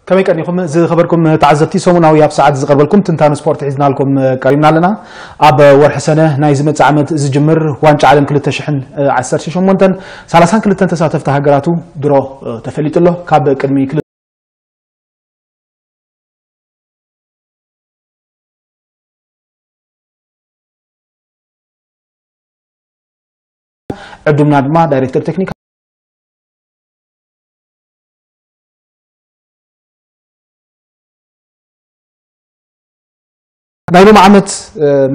ከመይ ቀኒኹም ዝኸበርኩም ተዓዘብቲ? ሰሙናዊ ኣብ ሰዓት ዝቐርበልኩም ትንታነ ስፖርት ሒዝናልኩም ቀሪብና ኣለና። ኣብ ወርሒ ሰነ ናይ ዝመጽእ ዓመት ዝጅምር ዋንጫ ዓለም ክልተ ሽሕን ዓሰርተ ሸሞንተን ሰላሳን ክልተን ተሳተፍቲ ሃገራቱ ድሮ ተፈሊጡ ኣሎ። ካብ ቅድሚ ክልተ ዕዱምና ድማ ዳይሬክተር ቴክኒክ ናይ ሎም ዓመት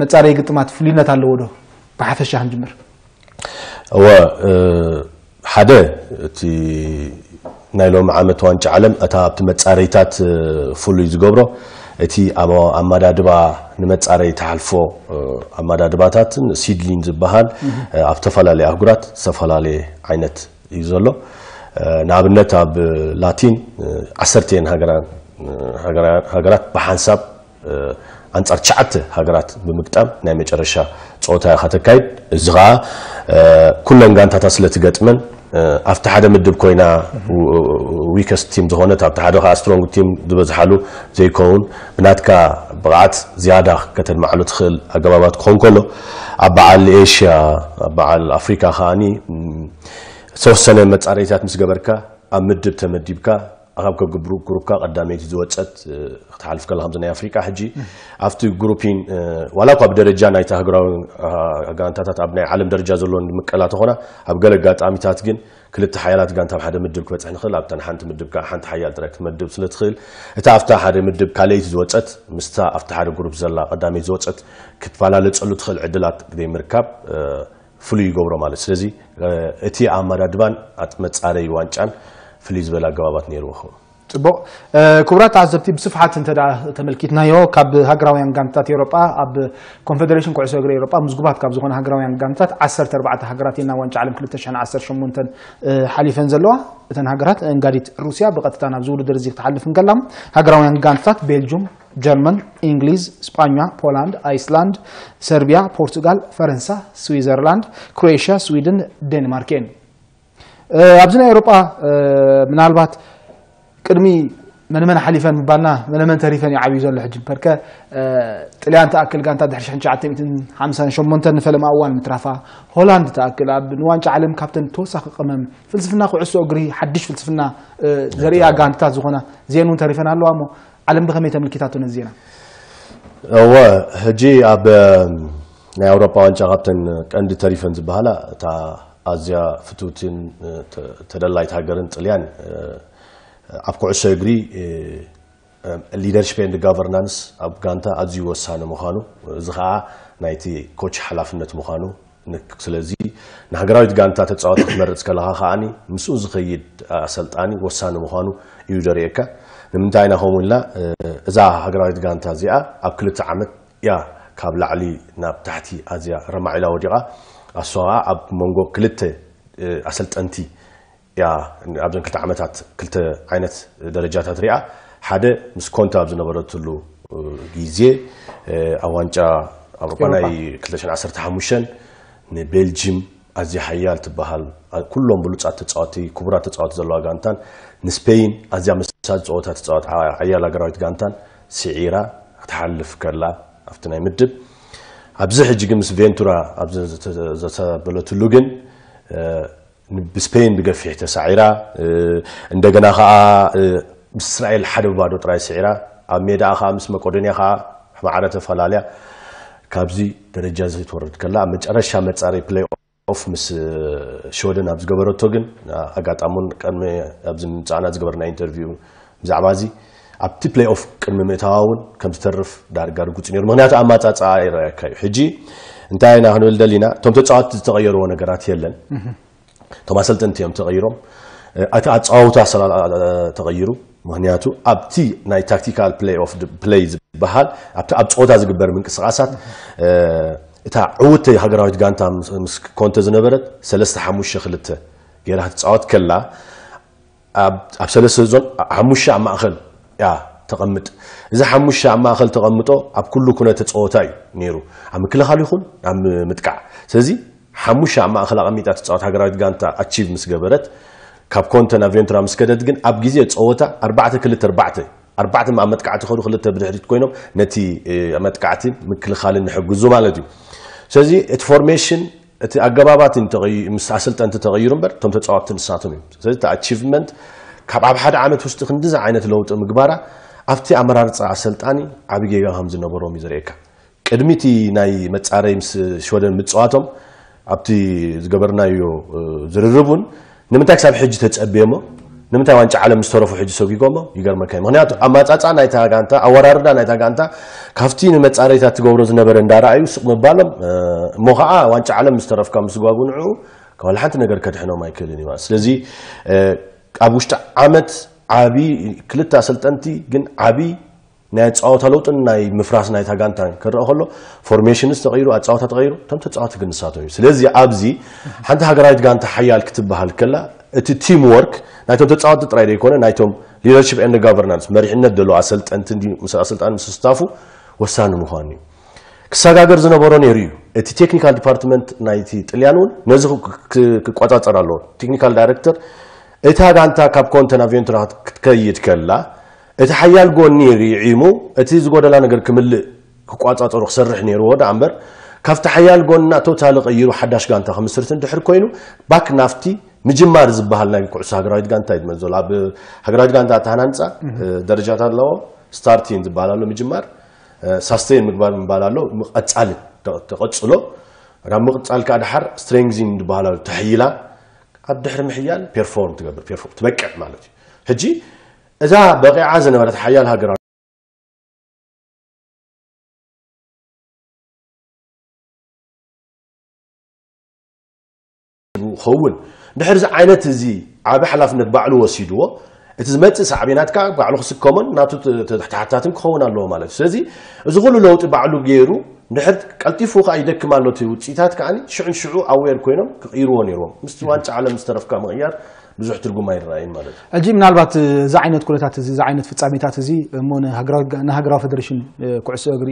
መጻረይ ግጥማት ፍሉይነት ኣለዎ ዶ? ብሓፈሻ ክንጅምር። እወ ሓደ እቲ ናይ ሎም ዓመት ዋንጫ ዓለም እታ ኣብቲ መጻረይታት ፍሉይ ዝገብሮ እቲ ኣመዳድባ ንመጻረይ ተሓልፎ ኣመዳድባታትን ሲድሊን ዝበሃል ኣብ ዝተፈላለዩ ኣህጉራት ዝተፈላለየ ዓይነት እዩ ዘሎ። ንኣብነት ኣብ ላቲን ዓሰርተ እየን ሃገራት ብሓንሳብ ኣንጻር ትሽዓተ ሃገራት ብምግጣም ናይ መጨረሻ ጸወታ ኢኻ ተካይድ። እዚ ኸኣ ኩለን ጋንታታት ስለ ትገጥመን ኣብቲ ሓደ ምድብ ኮይና ዊከስት ቲም ዝኾነት ኣብቲ ሓደ ከዓ ስትሮንግ ቲም ዝበዝሓሉ ዘይከውን ብናትካ ብቕዓት ዝያዳ ከተድማዕሉ ትኽእል ኣገባባት ክኾን ከሎ ኣብ በዓል ኤሽያ ኣብ በዓል ኣፍሪካ ከዓኒ ዝተወሰነ መጻረይታት ምስ ገበርካ ኣብ ምድብ ተመዲብካ ኣብ ከግሩፕካ ቀዳመይቲ ዝወፀት ክትሓልፍ ከላ ከምዚ ናይ ኣፍሪቃ ሕጂ ኣብቲ ግሩፒን ዋላ እኳ ብደረጃ ናይቲ ሃገራዊ ጋንታታት ኣብ ናይ ዓለም ደረጃ ዘለዎን ምቀላ ተኾና ኣብ ገለ ኣጋጣሚታት ግን ክልተ ሓያላት ጋንታ ኣብ ሓደ ምድብ ክበፅሕ ንኽእል ኣብተን ሓንቲ ምድብ ከዓ ሓንቲ ሓያል ጥራይ ክትመድብ ስለ ትኽእል እታ ኣብታ ሓደ ምድብ ካልኣይቲ ዝወፀት ምስታ ኣብቲ ሓደ ግሩፕ ዘላ ቀዳመይቲ ዝወፀት ክትፈላለፀሉ ትኽእል ዕድላት ዘይምርካብ ፍሉይ ይገብሮ ማለት ስለዚ እቲ ኣመዳድባን ኣጥ መጻረይ ዋንጫን ፍልይ ዝበለ ኣገባባት ነይርዎ ኸውን። ጽቡቕ ክቡራት ተዓዘብቲ ብስፍሓት እንተ ደኣ ተመልኪትናዮ ካብ ሃገራውያን ጋንትታት ኤውሮጳ ኣብ ኮንፌደሬሽን ኩዕሶ እግሪ ኤውሮጳ ምዝጉባት ካብ ዝኾነ ሃገራውያን ጋንትታት ዓሰርተ ኣርባዕተ ሃገራት ኢና ዋንጫ ዓለም ክልተ ሽሕን ዓሰርተ ሸሞንተን ሓሊፈን ዘለዋ። እተን ሃገራት ነጋዲት ሩስያ ብቐጥታ ናብዚ ውድድር እዚ ክትሓልፍ እንከላ ሃገራውያን ጋንትታት ቤልጁም፣ ጀርመን፣ እንግሊዝ፣ ስጳኛ፣ ፖላንድ፣ ኣይስላንድ፣ ሰርቢያ፣ ፖርቱጋል፣ ፈረንሳ፣ ስዊዘርላንድ፣ ክሮኤሽያ፣ ስዊድን፣ ዴንማርክ እየን። ኣብዚ ናይ ኤውሮጳ ምናልባት ቅድሚ መነመን ሓሊፈን ምባልና መነመን ተሪፈን እዩ ዓብዩ ዘሎ ሕጂ እምበርከ ጥልያን ትኣክል ጋንታ ድሕሪ ሽሕን ትሽዓተ ሚእትን ሓምሳን ሸሞንተን ንፈለማ እዋን ምትራፋ ሆላንድ ትኣክል ኣብ ንዋንጫ ዓለም ካብተን ተወሳኺ ቅመም ፍልስፍና ኩዕሶ እግሪ ሓድሽ ፍልስፍና ዘርእያ ጋንትታት ዝኾና ዜን እውን ተሪፈን ኣለዋ እሞ ዓለም ብኸመይ ተምልኪታቶ ነዚ ዜና? እወ ሕጂ ኣብ ናይ ኣውሮፓ ዋንጫ ካብተን ቀንዲ ተሪፈን ዝበሃላ እታ ኣዝያ ፍትውትን ተደላይት ሃገርን ጥልያን ኣብ ኩዕሶ እግሪ leadership and governance ኣብ ጋንታ ኣዝዩ ወሳኒ ምዃኑ እዚ ከዓ ናይቲ ኮች ሓላፍነት ምዃኑ ስለዚ ንሃገራዊት ጋንታ ተፃዋቲ ክትመርፅ ከለካ ከዓኒ ምስኡ ዝኸይድ ኣሰልጣኒ ወሳኒ ምዃኑ እዩ ዘርእየካ ንምንታይ ኢና ከምኡ ኢልና እዛ ሃገራዊት ጋንታ እዚኣ ኣብ ክልተ ዓመት እያ ካብ ላዕሊ ናብ ታሕቲ ኣዝያ ረማዕ ኢላ ወዲቓ ኣሶ ከዓ ኣብ መንጎ ክልተ ኣሰልጠንቲ እያ ኣብዘን ክልተ ዓመታት ክልተ ዓይነት ደረጃታት ሪኣ ሓደ ምስ ኮንተ ኣብ ዝነበረትሉ ግዜ ኣብ ዋንጫ ኣውሮፓ ናይ ክልተ ሽሕን ዓሰርተ ሓሙሽተን ንቤልጅም ኣዝያ ሓያል ትበሃል ኩሎም ብሉፃት ተፃወቲ ክቡራት ተፃወቲ ዘለዋ ጋንታን ንስፔይን ኣዝያ መሳዚ ፀወታ ተፃወት ሓያል ሃገራዊት ጋንታን ስዒራ ክትሓልፍ ከላ ኣብቲ ናይ ምድብ ኣብዚ ሕጂ ግን ምስ ቬንቱራ ኣብ ዘተበለትሉ ግን ብስፔን ብገፊሕ ተሳዒራ እንደገና ከዓ ምስ እስራኤል ሓደ ብባዶ ጥራይ ስዒራ ኣብ ሜዳኣ ከዓ ምስ መቄዶንያ ከዓ ማዕረ ተፈላለያ ካብዚ ደረጃ እዚ ክትወርድ ከላ ኣብ መጨረሻ መፃረይ ፕሌይ ኦፍ ምስ ሽወደን ኣብ ዝገበረቶ ግን ኣጋጣሙን ቀድሚ ኣብዚ ምምፃእና ዝገበርና ኢንተርቪው ብዛዕባ እዚ ኣብቲ ፕሌይ ኦፍ ቅድሚ ምእታዋ እውን ከም ትተርፍ ዳርጋ ርጉፅ ነይሩ ምክንያቱ ኣማፃፅኣ ይረኣየካ እዩ ሕጂ እንታይ ኢና ክንብል ደሊና እቶም ተፃወትቲ ዝተቐየርዎ ነገራት የለን እቶም ኣሰልጠንቲ እዮም ተቐይሮም እቲ ኣፃውታ ተቐይሩ ምክንያቱ ኣብቲ ናይ ታክቲካል ፕሌይ ዝበሃል ኣብቲ ኣብ ፀወታ ዝግበር ምንቅስቃሳት እታ ዕውተይ ሃገራዊት ጋንታ ምስ ኮንተ ዝነበረት ሰለስተ ሓሙሽተ ክልተ ገይራ ክትፃወት ከላ ኣብ ሰለስተ ዞን ሓሙሽተ ኣብ ማእኸል እያ ተቐምጥ እዚ ሓሙሽተ ኣብ ማእኸል ተቐምጦ ኣብ ኩሉ ኩነ ተፀወታ እዩ ነይሩ ኣብ ምክልኻል ይኹን ኣብ ምጥቃዕ ስለዚ ሓሙሽተ ኣብ ማእኸል ኣቐሚጣ ትፃወት ሃገራዊት ጋንታ ኣቺቭ ምስ ገበረት ካብ ኮንተ ናብ ቬንቱራ ምስ ከደት ግን ኣብ ግዜ ጸወታ ኣርባዕተ ክልተ ኣርባዕተ ኣርባዕተ ኣብ መጥቃዕቲ ከዱ ክልተ ብድሕሪት ኮይኖም ነቲ መጥቃዕቲ ምክልኻልን ንሕግዙ ማለት እዩ። ስለዚ እቲ ፎርሜሽን እቲ ኣገባባት ምስ ኣሰልጠንቲ ተቐይሩ እምበር እቶም ተፃወትቲ ንሳቶም እዮም። ስለዚ እቲ ኣቺቭመንት ካብ ኣብ ሓደ ዓመት ውስጥ ክንዲዚ ዓይነት ለውጢ ምግባራ ኣብቲ ኣመራርፃ ኣሰልጣኒ ዓብዪ ጌጋ ከም ዝነበሮም እዩ ዘርእየካ። ቅድሚ እቲ ናይ መፃረይ ምስ ሽወደን ምፅዋቶም ኣብቲ ዝገበርናዮ ዝርርብ እውን ንምንታይ ክሳብ ሕጂ ተፀብየሞ ንምንታይ ዋንጫ ዓለም ዝተረፉ ሕጂ ሰጒጎሞ ይገርመካ እዩ። ምክንያቱ ኣማፃፃ ናይታ ጋንታ ኣወራርዳ ናይታ ጋንታ ካብቲ ንመፃረይታት ትገብሮ ዝነበረ እንዳረኣዩ ስቕ ምባሎም እሞ ከዓ ዋንጫ ዓለም ምስ ተረፍካ ምስጓጉ ንዕኡ ካብ ሓንቲ ነገር ከድሕኖም ኣይክእልን እዩ። ስለዚ ኣብ ውሽጢ ዓመት ዓቢ ክልተ ኣሰልጠንቲ ግን ዓቢ ናይ ኣጻወታ ለውጥን ናይ ምፍራስ ናይታ ጋንታ ክረአ ከሎ ፎርሜሽንስ ተቐይሩ ኣጻወታ ተቐይሩ እቶም ተጻወቲ ግን ንሳቶም እዩ። ስለዚ ኣብዚ ሓንቲ ሃገራዊት ጋንታ ሓያል ክትበሃል ከላ እቲ ቲም ወርክ ናይቶም ተጻወቲ ጥራይ ዘይኮነ ናይቶም ሊደርሽፕ ኤንድ ጋቨርናንስ መሪሕነት ደሎ ኣሰልጠንቲ ምስ ኣሰልጣኒ ምስ ስታፉ ወሳኒ ምዃኑ እዩ። ክሰጋገር ዝነበሮ ነይሩ እዩ። እቲ ቴክኒካል ዲፓርትመንት ናይቲ ጥልያን እውን ነዚ ክቆጻጸር ኣለዎ። ቴክኒካል ዳይሬክተር እታ ጋንታ ካብ ኮንተ ናብ ቬንቱራ ክትከይድ ከላ እቲ ሓያል ጎኒ ርዒሙ እቲ ዝጎደላ ነገር ክምልእ ክቋጻጸሩ ክሰርሕ ነይርዎ ደኣ እምበር ካብቲ ሓያል ጎንና ቶታሊ ቀይሩ ሓዳሽ ጋንታ ክምስርት እንድሕር ኮይኑ ባክ ናፍቲ ምጅማር ዝበሃል ናይ ኩዕሶ ሃገራዊት ጋንታ እዩ ዝመዘሉ ኣብ ሃገራዊት ጋንታ ኣተሃናንፃ ደረጃታት ኣለዎ። ስታርቲን ዝበሃል ኣሎ ምጅማር ሳስቴን ምግባር ምባል ኣሎ ምቐጻልን ተቐጽሎ ካብ ምቕጻል ከዓ ድሓር ስትሬንግዚን ዝበሃል ኣሎ ተሕይላ ኣብ ድሕሪ ምሕያል ፔርፎርም ትገብር ፔርፎርም ትበቅዕ ማለት እዩ። ሕጂ እዛ በቂዓ ዝነበረት ሓያል ሃገራዊ ኸውን ድሕር እዚ ዓይነት እዚ ዓቢ ሓላፍነት ባዕሉ ወሲድዎ እቲ ዝመጽእ ሳዕቤናት ከዓ ባዕሉ ክስከሞን ናቱ ተሓታትን ክኸውን ኣለዎ ማለት እዩ። ስለዚ እዚ ኩሉ ለውጢ ባዕሉ ገይሩ ድሕር ቀልጢፉ ከዓ ይደክም ኣሎ እቲ ውፅኢታት ከዓ ሽዑን ሽዑ ኣዌር ኮይኖም ክቕይርዎ ነይርዎም። ምስቲ ዋንጫ ዓለም ዝተረፍካ ምቕያር ብዙሕ ትርጉም ኣይረኣይን ማለት እዩ። ሕጂ ምናልባት እዚ ዓይነት ኩነታት እዚ እዚ ዓይነት ፍጻሜታት እዚ እሞ ንሃገራዊ ፌደሬሽን ኩዕሶ እግሪ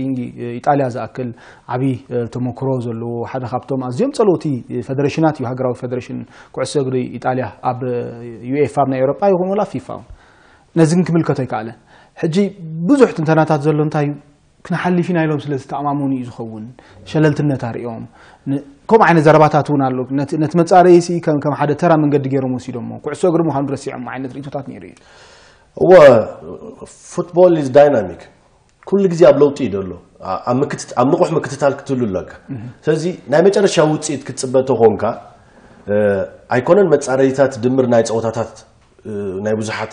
ኢጣልያ ዝኣክል ዓብዪ ተመክሮ ዘለዎ ሓደ ካብቶም ኣዝዮም ጸለውቲ ፌደሬሽናት እዩ። ሃገራዊ ፌደሬሽን ኩዕሶ እግሪ ኢጣልያ ኣብ ዩኤፋ ኣብ ናይ ኤውሮጳ ይኹን ወላ ፊፋ እውን ነዚ ግን ክምልከቶ ኣይከኣለን። ሕጂ ብዙሕ ትንተናታት ዘሎ እንታይ እዩ ክንሓልፍ ኢና ኢሎም ስለ ዝተኣማመኑ እዩ ዝኸውን። ሸለልትነት ኣርእዮም ከምኡ ዓይነት ዘረባታት እውን ኣሎ። ነቲ መፃረይሲ ከም ሓደ ተራ መንገዲ ገይሮም ወሲዶሞ ኩዕሶ እግሪ ምዃኑ ረሲዖም ዓይነት ርእቶታት ነይሩ እዩ። እወ ፉትቦል ኢዝ ዳይናሚክ ኩሉ ግዜ ኣብ ለውጢ እዩ ዘሎ። ኣብ ንቑሕ ምክትታል ክትህሉ ኣለካ። ስለዚ ናይ መጨረሻ ውፅኢት ክትፅበ ተኾንካ ኣይኮነን መፃረይታት ድምር ናይ ፀወታታት ናይ ብዙሓት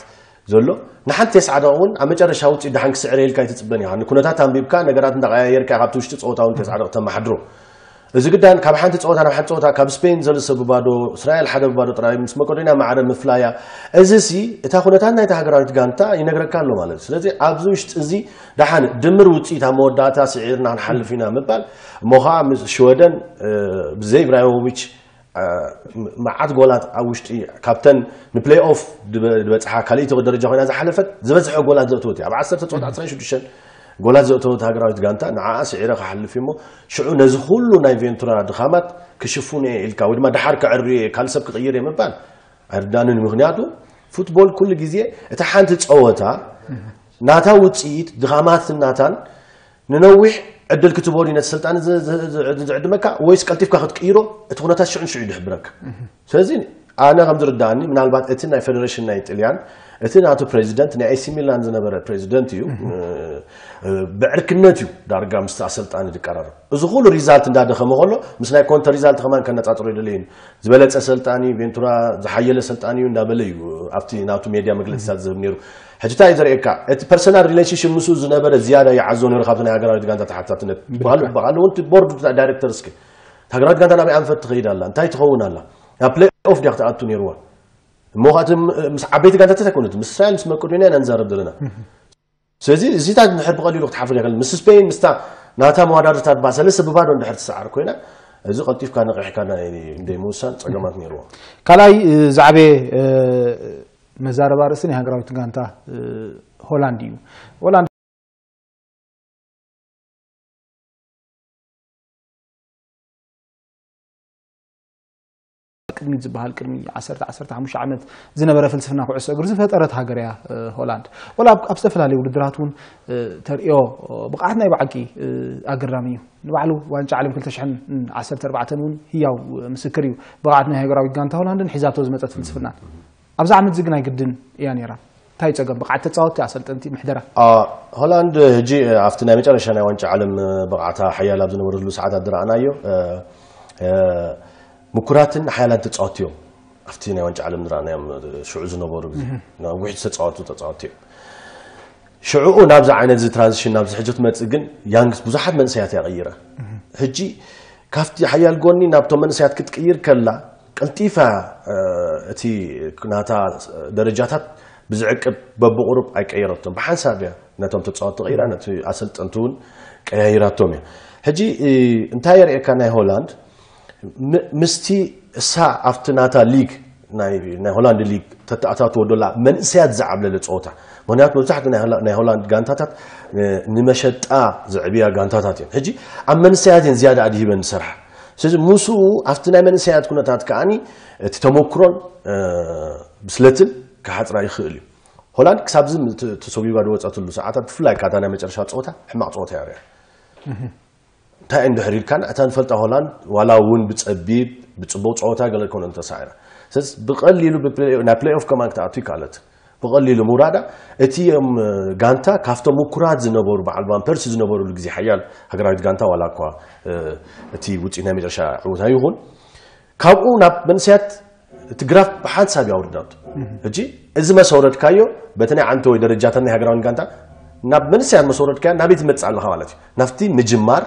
ዘሎ ንሓንቲ ተስዓ ደቂ እውን ኣብ መጨረሻ ውፅኢት ደሓን ክስዕር ኢልካ ኣይትፅበን ኢኻ። ንኩነታት ኣንቢብካ ነገራት እንዳቀያየርካ ካብቲ ውሽጢ ፀወታ እውን ተስዓ ደቂ ተመሓድሮ። እዚ ግዳን ካብ ሓንቲ ፀወታ ናብ ሓንቲ ፀወታ ካብ ስፔን ሰለስተ ብባዶ እስራኤል ሓደ ብባዶ ጥራይ ምስ መቄዶንያ ማዕረ ምፍላያ እዚ ሲ እታ ኩነታት ናይታ ሃገራዊት ጋንታ ይነግረካ ኣሎ ማለት እዩ። ስለዚ ኣብዚ ውሽጢ እዚ ደሓን ድምር ውፅኢት ኣብ መወዳእታ ስዒርና ክንሓልፍ ኢና ምባል እሞ ከዓ ምስ ሽወደን ብዘይ ኢብራሂሞቪች መዓት ጎላት ኣብ ውሽጢ ካብተን ንፕሌይ ኦፍ ዝበፅሓ ካልእቲ ደረጃ ኮይና ዝሓለፈት ዝበዝሐ ጎላት ዘእተወት እያ። ኣብ ዓሰርተ ፀወታ ዓሰርተ ሽዱሽተ ጎላት ዘእተወት ሃገራዊት ጋንታ ንዓኣ ስዒረ ክሓልፍ እሞ ሽዑ ነዚ ኩሉ ናይ ቬንቱራ ድኻማት ክሽፉን እየ ኢልካ ወይ ድማ ድሓር ከዕርዮ እየ ካልእ ሰብ ክቕይር እየ ምባል ኣይርዳንን። ምክንያቱ ፉትቦል ኩሉ ግዜ እቲ ሓንቲ ፀወታ ናታ ውፅኢት ድኻማት ናታን ንነዊሕ ዕድል ክትበሉ ነቲ ስልጣን ዝዕድመካ ወይስ ቀልጢፍካ ክትቅይሮ እቲ ኩነታት ሽዑ ንሽዑ ድሕብረካ። ስለዚ ኣነ ከም ዝርዳእኒ ምናልባት እቲ ናይ ፌደሬሽን ናይ ጥልያን እቲ ናቱ ፕሬዚደንት ናይ ኤሲ ሚላን ዝነበረ ፕሬዚደንት እዩ። ብዕርክነት እዩ ዳርጋ ምስቲ ኣሰልጣኒ ዝቀራረብ። እዚ ኩሉ ሪዛልት እንዳደኸመ ከሎ ምስ ናይ ኮንተ ሪዛልት ከማን ከነፃፅሮ ይደለዩ ዝበለፀ ሰልጣኒ ቬንቱራ ዝሓየለ ሰልጣኒ እዩ እንዳበለ እዩ ኣብቲ ናቱ ሜድያ መግለፂታት ዝህብ ነይሩ። ሕጂ እንታይ እዩ ዘርእየካ እቲ ፐርሰናል ሪሌሽንሽፕ ምስኡ ዝነበረ ዝያዳ ይዓዞ ነይሩ ካብቲ ናይ ሃገራዊት ጋንታ ተሓታትነት በሃሉ በቃሉ እውን ቦርድ ዳይሬክተር እስኪ ሃገራዊት ጋንታ ናበይ ኣንፈት ትኸይድ ኣላ እንታይ ትኸውን ኣላ ናብ ፕሌይ ኦፍ ዲያ ክትኣቱ ነይርዋ። እሞ ከኣ ምስ ዓበይቲ ጋንታታት ኣይኮነት ምስ እስራኤል ምስ መቄዶንያ ኢና ንዛረብ ዘለና። ስለዚ እዚታት እንድሕር ብቐሊሉ ክትሓፍር ይኽእል ምስ ስፔን ምስታ ናታ መዋዳድርታት ባ ሰለስተ ብባዶ እንድሕር ትሰዓር ኮይና እዚ ቀልጢፍካ ነቒሕካ ናይ እንደይ ምውሳን ጸገማት ነይርዎ። ካልኣይ ዝዓበየ መዛረባ ርእሲ ናይ ሃገራዊት ጋንታ ሆላንድ እዩ። ሆላንድ ቅድሚት ዝበሃል ቅድሚ ዓሰርተ ዓሰርተ ሓሙሽተ ዓመት ዝነበረ ፍልስፍና ኩዕሶ እግሪ ዝፈጠረት ሃገር እያ ሆላንድ። ወላ ኣብ ዝተፈላለዩ ውድድራት እውን ተርእዮ ብቕዓት ናይ ብዓቂ ኣገራሚ እዩ። ንባዕሉ ዋንጫ ዓለም ክልተ ሽሕን ዓሰርተ ኣርባዕተን እውን ህያው ምስክር እዩ። ብቕዓት ናይ ሃገራዊት ጋንታ ሆላንድን ሒዛቶ ዝመፀት ፍልስፍናን። ኣብዚ ዓመት እዚ ግን ኣይግድን እያ ነይራ። እንታይ ጸገም ብቕዓት ተጻወትቲ፣ ኣሰልጠንቲ፣ ምሕደራ? ሆላንድ ሕጂ ኣብቲ ናይ መጨረሻ ናይ ዋንጫ ዓለም ብቕዓታ ሓያል ኣብ ዝነበረሉ ሰዓታት ዝረኣናዮ ምኩራትን ሓያላት ተጻወትቲ እዮም። ኣብቲ ናይ ዋንጫ ዓለም ዝረኣናዮም ሽዑ ዝነበሩ ግዜ ውሕድ ዝተጻወቱ ተጻወትቲ እዮም። ሽዑኡ ናብዚ ዓይነት እዚ ትራንዚሽን ናብዚ ሕጂ ክትመጽእ ግን ያንግስ ብዙሓት መንእሰያት እያ ቀይራ። ሕጂ ካብቲ ሓያል ጎኒ ናብቶም መንእሰያት ክትቅይር ከላ ቀልጢፋ እቲ ናታ ደረጃታት ብዝዕቅብ በብቑሩብ ኣይቀየረቶም። ብሓንሳብ እያ ነቶም ተጻወትቲ ቀይራ፣ ነቲ ኣሰልጠንቲ እውን ቀያይራቶም እያ። ሕጂ እንታይ የርእየካ ናይ ሆላንድ ምስቲ እሳ ኣብቲ ናታ ሊግ ናይ ሆላንድ ሊግ ተተኣታትዎ ዶላ መንእሰያት ዝዓብለለ ፀወታ። ምክንያቱ መብዛሕትኡ ናይ ሆላንድ ጋንታታት ንመሸጣ ዘዕብያ ጋንታታት እየን። ሕጂ ኣብ መንእሰያት እየን ዝያዳ ኣድሂበን ዝሰርሓ። ስለዚ ምስኡ ኣብቲ ናይ መንእሰያት ኩነታት ከዓኒ እቲ ተመክሮን ብስለትን ክሓፅራ ይኽእል እዩ። ሆላንድ ክሳብ እዚ ተሰቢባ ዝወፀትሉ ሰዓታት ብፍላይ ካታ ናይ መጨረሻ ፀወታ ሕማቕ ፀወታ እያ። እንታይ እንድሕር ኢልካ እታ ንፈልጣ ሆላንድ ዋላ እውን ብፀቢብ ብፅቡቅ ፀወታ ገለ ኮነ እንተሳዒራ ስለዚ ብቀሊሉ ናይ ፕሌይ ኦፍ ከማን ክትኣቱ ይካለት። ብቐሊሉ ምውራዳ እቲ ጋንታ ካብቶም ምኩራት ዝነበሩ በዓል ቫን ፐርሲ ዝነበሩሉ ግዜ ሓያል ሃገራዊት ጋንታ ዋላ እኳ እቲ ውፅኢት ናይ መጨረሻ ዕውታ ይኹን ካብኡ ናብ መንስያት እቲ ግራፍ ብሓንሳብ ያውርዳቱ። ሕጂ እዚ መሰውረድካዮ በቲ ናይ ዓንተ ወይ ደረጃታት ናይ ሃገራዊን ጋንታ ናብ መንስያት መሰውረድካዮ ናበይ ትመጽእ ኣለኻ ማለት እዩ። ናብቲ ምጅማር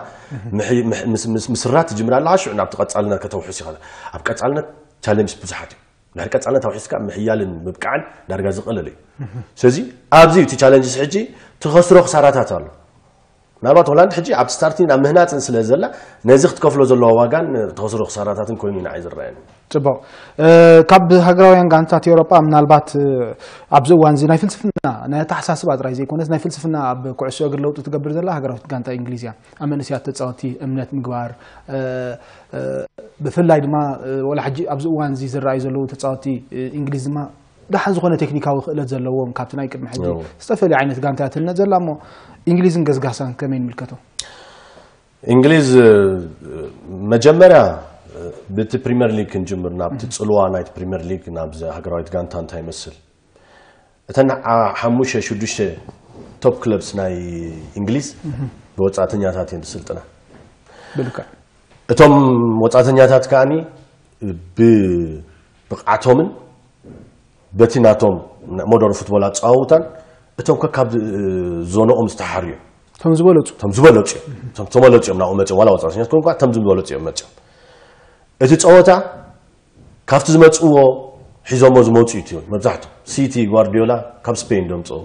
ምስራት ትጅምር ኣለኻ ሽዑ ናብቲ ቀጻልነት ከተውሕስ ይኸእል። ኣብ ቀጻልነት ቻለንጅ ብዙሓት እዩ። ድሕሪ ቀጻልነት ኣውሒስካ ምሕያልን ምብቃዕን ዳርጋ ዝቐለለ እዩ። ስለዚ ኣብዚ እቲ ቻለንጅስ ሕጂ ትኸስሮ ክሳራታት ኣሎ። ምናልባት ሆላንድ ሕጂ ኣብ ስታርቲን ኣብ ምህናፅን ስለ ዘላ ነዚ ክትከፍሎ ዘለዋ ዋጋን ተኸስሮ ክሳራታትን ኮይኑ ኢና ዝረኣየኒ። ጽቡቕ። ካብ ሃገራውያን ጋንታት ኤውሮጳ ምናልባት ኣብዚ እዋን እዚ ናይ ፍልስፍና ናይ ኣተሓሳስባ ጥራይ ዘይኮነስ ናይ ፍልስፍና ኣብ ኩዕሶ እግሪ ለውጢ ትገብር ዘላ ሃገራዊት ጋንታ እንግሊዝ እያ። ኣብ መንእስያት ተጻወቲ እምነት ምግባር ብፍላይ ድማ ወላ ሕጂ ኣብዚ እዋን እዚ ዝረኣዩ ዘለዉ ተጻወቲ እንግሊዝ ድማ ደሓን ዝኾነ ቴክኒካዊ ክእለት ዘለዎም ካብቲ ናይ ቅድሚ ሕጂ ዝተፈልዩ ዓይነት ጋንታታት እነ ዘላ እሞ እንግሊዝን ገስጋሳን ከመይ ንምልከቶ? እንግሊዝ መጀመርያ ብቲ ፕሪምየር ሊግ ክንጅምር ናብቲ ፅልዋ ናይቲ ፕሪምየር ሊግ ናብ ሃገራዊት ጋንታ እንታይ ይመስል እተን ሓሙሽተ ሽዱሽተ ቶፕ ክለብስ ናይ እንግሊዝ ብወፃእተኛታት እየን ዝስልጥና። ብልክዕ። እቶም ወፃእተኛታት ከዓኒ ብብቕዓቶምን በቲ ናቶም ሞደር ፉትቦል ኣፀዋውታን እቶም ከካብ ዞኖኦም ዝተሓርዩ እዮም። እቶም ዝበለፁ እቶም ዝበለፁ እዮም። እቶም ተመለፁ እዮም ናብኡ መፅኦም ዋላ ወፃእተኛት ኮንኳ እቶም ዝበለፁ እዮም መፅኦም። እቲ ፀወታ ካብቲ ዝመፅዎ ሒዞሞ ዝመፁ እዩ ትብል መብዛሕቱ ሲቲ ጓርዲዮላ ካብ ስፔን ደምፅኦ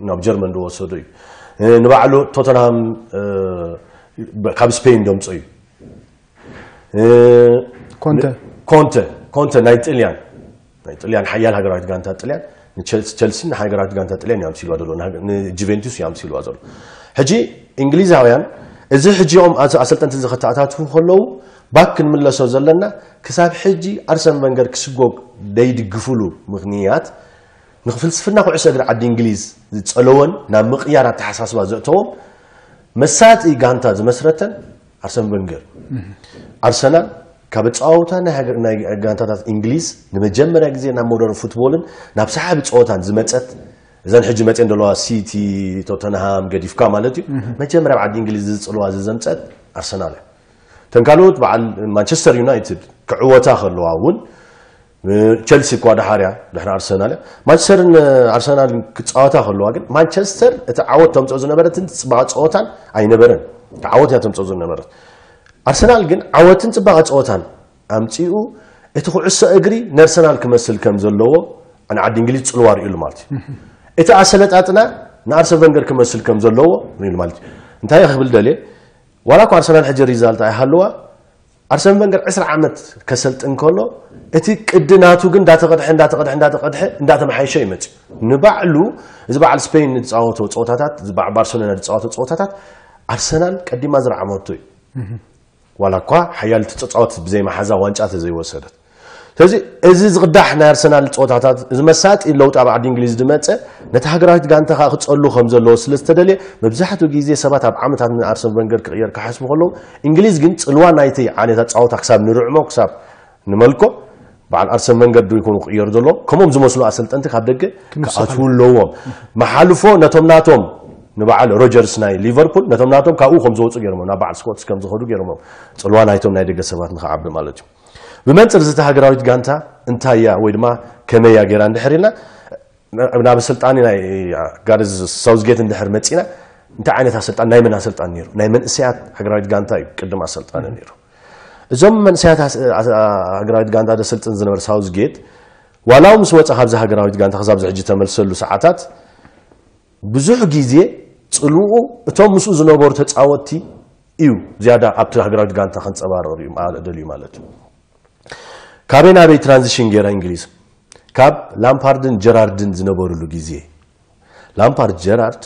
ናብ ጀርመን ዝወሰዶ እዩ። ንባዕሉ ቶተንሃም ካብ ስፔን ደምፆ እዩ። ኮንተ ኮንተ ኮንተ ናይ ጥልያን ናይ ጥልያን ሓያል ሃገራዊት ጋንታ ጥልያን ንቸልሲ ቸልሲ ንሃገራዊት ጋንታ ጥልያን ያምሲልዋ ዘሎ ንጁቬንቱስ ያምሲልዋ ዘሎ። ሕጂ እንግሊዛውያን እዚ ሕጂኦም ኣሰልጠንቲ እዚ ከተኣታትፉ ከለዉ ባክ ክንምለሶ ዘለና ክሳብ ሕጂ ኣርሰን ቨንገር ክስጎግ ደይድግፍሉ ምኽንያት ንፍልስፍና ኩዕሶ እግሪ ዓዲ እንግሊዝ ዝጸለወን ናብ ምቕያር ኣተሓሳስባ ዘእተዎም መሳጢ ጋንታ ዝመስረተን ኣርሰን ቨንገር ኣርሰናል ካብ ኣጸዋውታ ናይ ጋንታታት እንግሊዝ ንመጀመርያ ግዜ ናብ ሞደርን ፉትቦልን ናብ ሰሓቢ ጸወታን ዝመጸት እዘን ሕጂ መፅየን ዘለዋ ሲቲ ቶተንሃም ገዲፍካ ማለት እዩ። መጀመርያ ኣብ ዓዲ እንግሊዝ ዝፅልዋ ዘዘምፀት ኣርሰናል እያ። ተን ካልኦት በዓል ማንቸስተር ዩናይትድ ክዕወታ ከለዋ እውን ቸልሲ እኳ ደሓርያ ድሕሪ ኣርሰናል እያ። ማንቸስተርን ኣርሰናልን ክፃወታ ከለዋ ግን ማንቸስተር እቲ ዓወት ተምፅኦ ዝነበረትን ፅባቐ ፀወታን ኣይነበረን። እቲ ዓወት እያ ተምፅኦ ዝነበረት። ኣርሰናል ግን ዓወትን ፅባቐ ፀወታን ኣምፂኡ እቲ ኩዕሶ እግሪ ነርሰናል ክመስል ከም ዘለዎ ንዓዲ እንግሊዝ ፅልዋ ርእሉ ማለት እዩ። እቲ ኣሰለጣጥና ንኣርሰን ቨንገር ክመስል ከም ዘለዎ ርእሉ ማለት እዩ። እንታይ ክብል ደልየ ዋላ እኳ ኣርሰናል ሕጂ ሪዛልት ኣይሃለዋ ኣርሰን ቨንገር ዕስራ ዓመት ከሰልጥን ከሎ እቲ ቅዲ ናቱ ግን እንዳተቐድሐ እንዳተቐድሐ እንዳተቐድሐ እንዳተመሓየሸ ይመፅእ ንባዕሉ እዚ በዓል ስፔን ዝፃወቶ ፀወታታት እዚ በዓል ባርሰሎና ዝፃወቶ ፀወታታት ኣርሰናል ቀዲማ ዝረዓመቶ እዩ። ዋላ እኳ ሓያል ተፃወት ብዘይ መሓዛ ዋንጫ ተዘይወሰደት ስለዚ እዚ ዝቕዳሕ ናይ ኣርሰናል ፀወታታት፣ እዚ መሳጢ ለውጢ ኣብ ዓዲ እንግሊዝ ዝመፀ፣ ነቲ ሃገራዊት ጋንታ ከዓ ክፀሉ ከም ዘለዎ ስለ ዝተደልየ፣ መብዛሕትኡ ግዜ ሰባት ኣብ ዓመታት ንኣርሰን ቨንገር ክቕየር ክሓስቡ ከለዉ፣ እንግሊዝ ግን ፅልዋ ናይቲ ዓይነት ኣፃወታ ክሳብ ንርዕሞ፣ ክሳብ ንመልኮ፣ በዓል ኣርሰን ቨንገር ዶ ይኮኑ ክቕየሩ ዘለዎም? ከምኦም ዝመስሉ ኣሰልጠንቲ ካብ ደገ ክምስኡ ክኣትዉ ኣለዎም። መሓልፎ ነቶም ናቶም፣ ንበዓል ሮጀርስ ናይ ሊቨርፑል፣ ነቶም ናቶም ካብኡ ከም ዝወፁ ገይሮም፣ ናብ በዓል ስኮትስ ከም ዝኸዱ ገይሮም፣ ፅልዋ ናይቶም ናይ ደገ ሰባት ንክዓቢ ማለት እዩ። ብመንፅር እዚ ሃገራዊት ጋንታ እንታይ እያ ወይ ድማ ከመይ እያ ገይራ እንድሕር ኢልና፣ ናብ ኣሰልጣኒ ናይ ጋርዝ ሳውዝጌት እንድሕር መፂና፣ እንታይ ዓይነት ኣሰልጣኒ፣ ናይ መን ኣሰልጣኒ ነይሩ? ናይ መንእሰያት ሃገራዊት ጋንታ እዩ ቅድም ኣሰልጣኒ ነይሩ። እዞም መንእሰያት ኣስ- ኣስ- ሃገራዊት ጋንታ ዘሰልጥን ዝነበረ ሳውዝጌት፣ ዋላ እውን ምስ ወፀ ካብዚ ሃገራዊት ጋንታ ክሳብ ዝሕጂ ተመልሰሉ ሰዓታት፣ ብዙሕ ግዜ ፅልኡ እቶም ምስኡ ዝነበሩ ተፃወትቲ እዩ ዝያዳ ኣብቲ ሃገራዊት ጋንታ ከንፀባረሩ እዩ ደልዩ ማለት እዩ። ካበይ ናበይ ትራንዚሽን ገይራ እንግሊዝ? ካብ ላምፓርድን ጀራርድን ዝነበሩሉ ግዜ፣ ላምፓርድ፣ ጀራርድ፣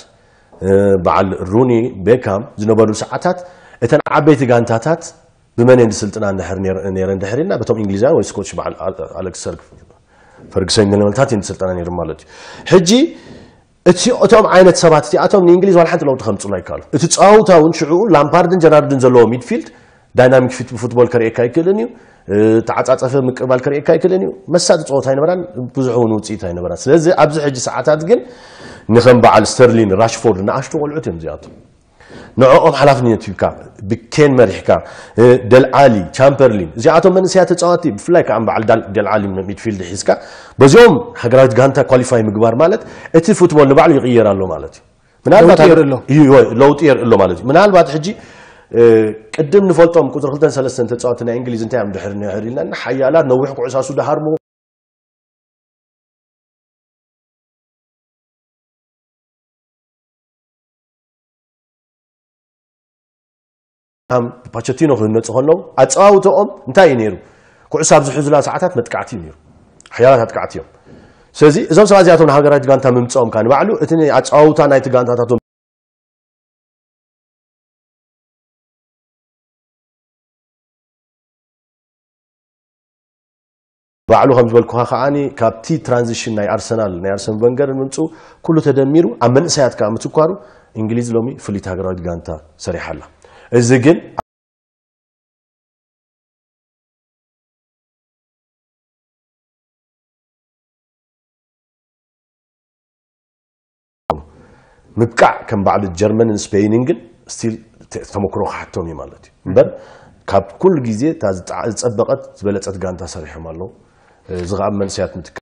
በዓል ሩኒ፣ ቤካም ዝነበሩሉ ሰዓታት፣ እተን ዓበይቲ ጋንታታት ብመን እየን ዝስልጥና እንድሕር ነይረ- ነይረን ድሕር ኢልና፣ በቶም እንግሊዛውያን ወይ ስኮትሽ በዓል ኣለ- ኣሌክስ ሰር ፈርግሰን ገለመልታት እየን ዝስልጠና ነይሩ ማለት እዩ። ሕጂ እቲ እቶም ዓይነት ሰባት እቲኣቶም ንእንግሊዝ ዋላ ሓንቲ ለውጢ ከምፅሉ ኣይከኣሉ። እቲ ፀዋውታ እውን ሽዕኡ ላምፓርድን ጀራርድን ዘለዎ ሚድፊልድ ዳይናሚክ ፊት- ፉትቦል ከርእየካ ኣይክእልን እዩ። ተዓፃፀፈ ምቅባል ከርእየካ ኣይክእልን እዩ። መሳጢ ፀወታ ኣይነበራን፣ ብዙሕ እውን ውፅኢት ኣይነበራን። ስለዚ ኣብዚ ሕጂ ሰዓታት ግን ንከም በዓል ስተርሊን፣ ራሽፎርድ ንኣሽቱ ቆልዑት እዮም እዚኣቶም። ንዕኦም ሓላፍነት ሂብካ፣ ብኬን መሪሕካ፣ ደልዓሊ፣ ቻምፐርሊን፣ እዚኣቶም መንእሰያት ተፃወቲ፣ ብፍላይ ከዓ በዓል ዳል- ደልዓሊ ሚድፊልድ ሒዝካ፣ በዚኦም ሃገራዊት ጋንታ ኳሊፋይ ምግባር ማለት እቲ ፉትቦል ንባዕሉ ይቕየር ኣሎ ማለት እዩ። ምናልባት ለውጢ የርኢ ኣሎ። እዩ፣ ለውጢ የርኢ ኣሎ ማለት እዩ። ምናልባት ሕጂ ቅድም ንፈልጦም ቁፅሪ ክልተን ሰለስተን ተፃወቲ ናይ እንግሊዝ እንታይ እዮም ድሕር ንሕር ኢልና፣ ሓያላት ነዊሕ ኩዕሳሱ ድሃርሙ ብፓቸቲኖ ክህነፁ ከለዉ ኣፀዋውተኦም እንታይ እዩ ነይሩ? ኩዕሶ ኣብ ዝሕዙላ ሰዓታት መጥቃዕቲ እዩ ነይሩ። ሓያላት ኣጥቃዕቲ እዮም። ስለዚ እዞም ሰባት እዚኣቶም ንሃገራዊት ጋንታ ምምፅኦም ከዓ ንባዕሉ እቲ ኣፀዋውታ ናይቲ ጋንታታቶም ባዕሉ ከም ዝበልኩኻ ከዓኒ ካብቲ ትራንዚሽን ናይ ኣርሰናል ናይ ኣርሰን ቨንገር ምምፅኡ ኩሉ ተደሚሩ ኣብ መንእሰያት ከዓ ምትኳሩ እንግሊዝ ሎሚ ፍልይቲ ሃገራዊት ጋንታ ሰሪሓ ኣላ። እዚ ግን ምብቃዕ ከም በዓል ጀርመንን ስፔይንን ግን ስቲል ተመክሮ ክሓቶም እዩ ማለት እዩ እምበር ካብ ኩሉ ግዜ እታ ዝፀበቐት ዝበለፀት ጋንታ ሰሪሖም ኣለዉ። እዚ ከዓ መንእሰያት ምትካ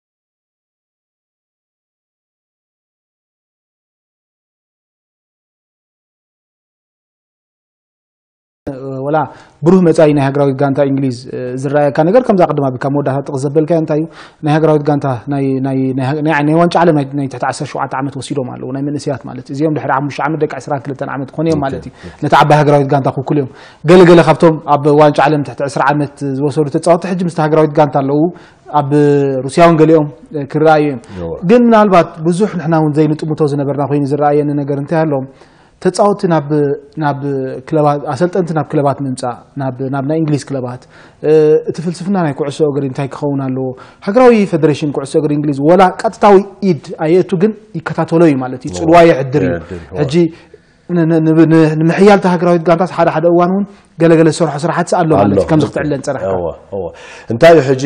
ወላ ብሩህ መፃኢ ናይ ሃገራዊት ጋንታ እንግሊዝ ዝረኣየካ ነገር ከምዛ ቅድም ኣቢልካ መወዳእታ ጥቕስ ዘበልካዮ እንታይ እዩ ናይ ሃገራዊት ጋንታ ናይ ዋንጫ ዓለም ናይ ትሕቲ ዓሰርተ ሸውዓተ ዓመት ወሲዶም ኣለዉ ናይ መንእሰያት ማለት እዚኦም ድሕሪ ሓሙሽተ ዓመት ደቂ ዕስራን ክልተን ዓመት ክኾኑ እዮም ማለት እዩ ነቲ ዓባይ ሃገራዊት ጋንታ ክውክሉ እዮም ገለገለ ካብቶም ኣብ ዋንጫ ዓለም ትሕቲ ዕስራ ዓመት ዝወሰዱ ተፃወቲ ሕጂ ምስቲ ሃገራዊት ጋንታ ኣለዉ ኣብ ሩስያ እውን ገሊኦም ክረኣዩ እዮም ግን ምናልባት ብዙሕ ንሕና እውን ዘይንጥምቶ ዝነበርና ኮይኑ ዝረኣየኒ ነገር እንታይ ኣሎ ተፃወቲ ናብ ናብ ክለባት ኣሰልጠንቲ ናብ ክለባት ምምፃእ ናብ ናብ ናይ እንግሊዝ ክለባት እቲ ፍልስፍና ናይ ኩዕሶ እግሪ እንታይ ክኸውን ኣለዎ ሃገራዊ ፌደሬሽን ኩዕሶ እግሪ እንግሊዝ ወላ ቀጥታዊ ኢድ ኣየእቱ ግን ይከታተሎ እዩ ማለት እዩ ፅልዋ የሕድር እዩ ሕጂ ንምሕያል ሃገራዊት ጋንታስ ሓደ ሓደ እዋን እውን ገለገለ ዝሰርሖ ስራሕቲ ኣሎ ማለት እዩ ከምዚ ክትዕለን ፀናሕካ እንታይ እዩ ሕጂ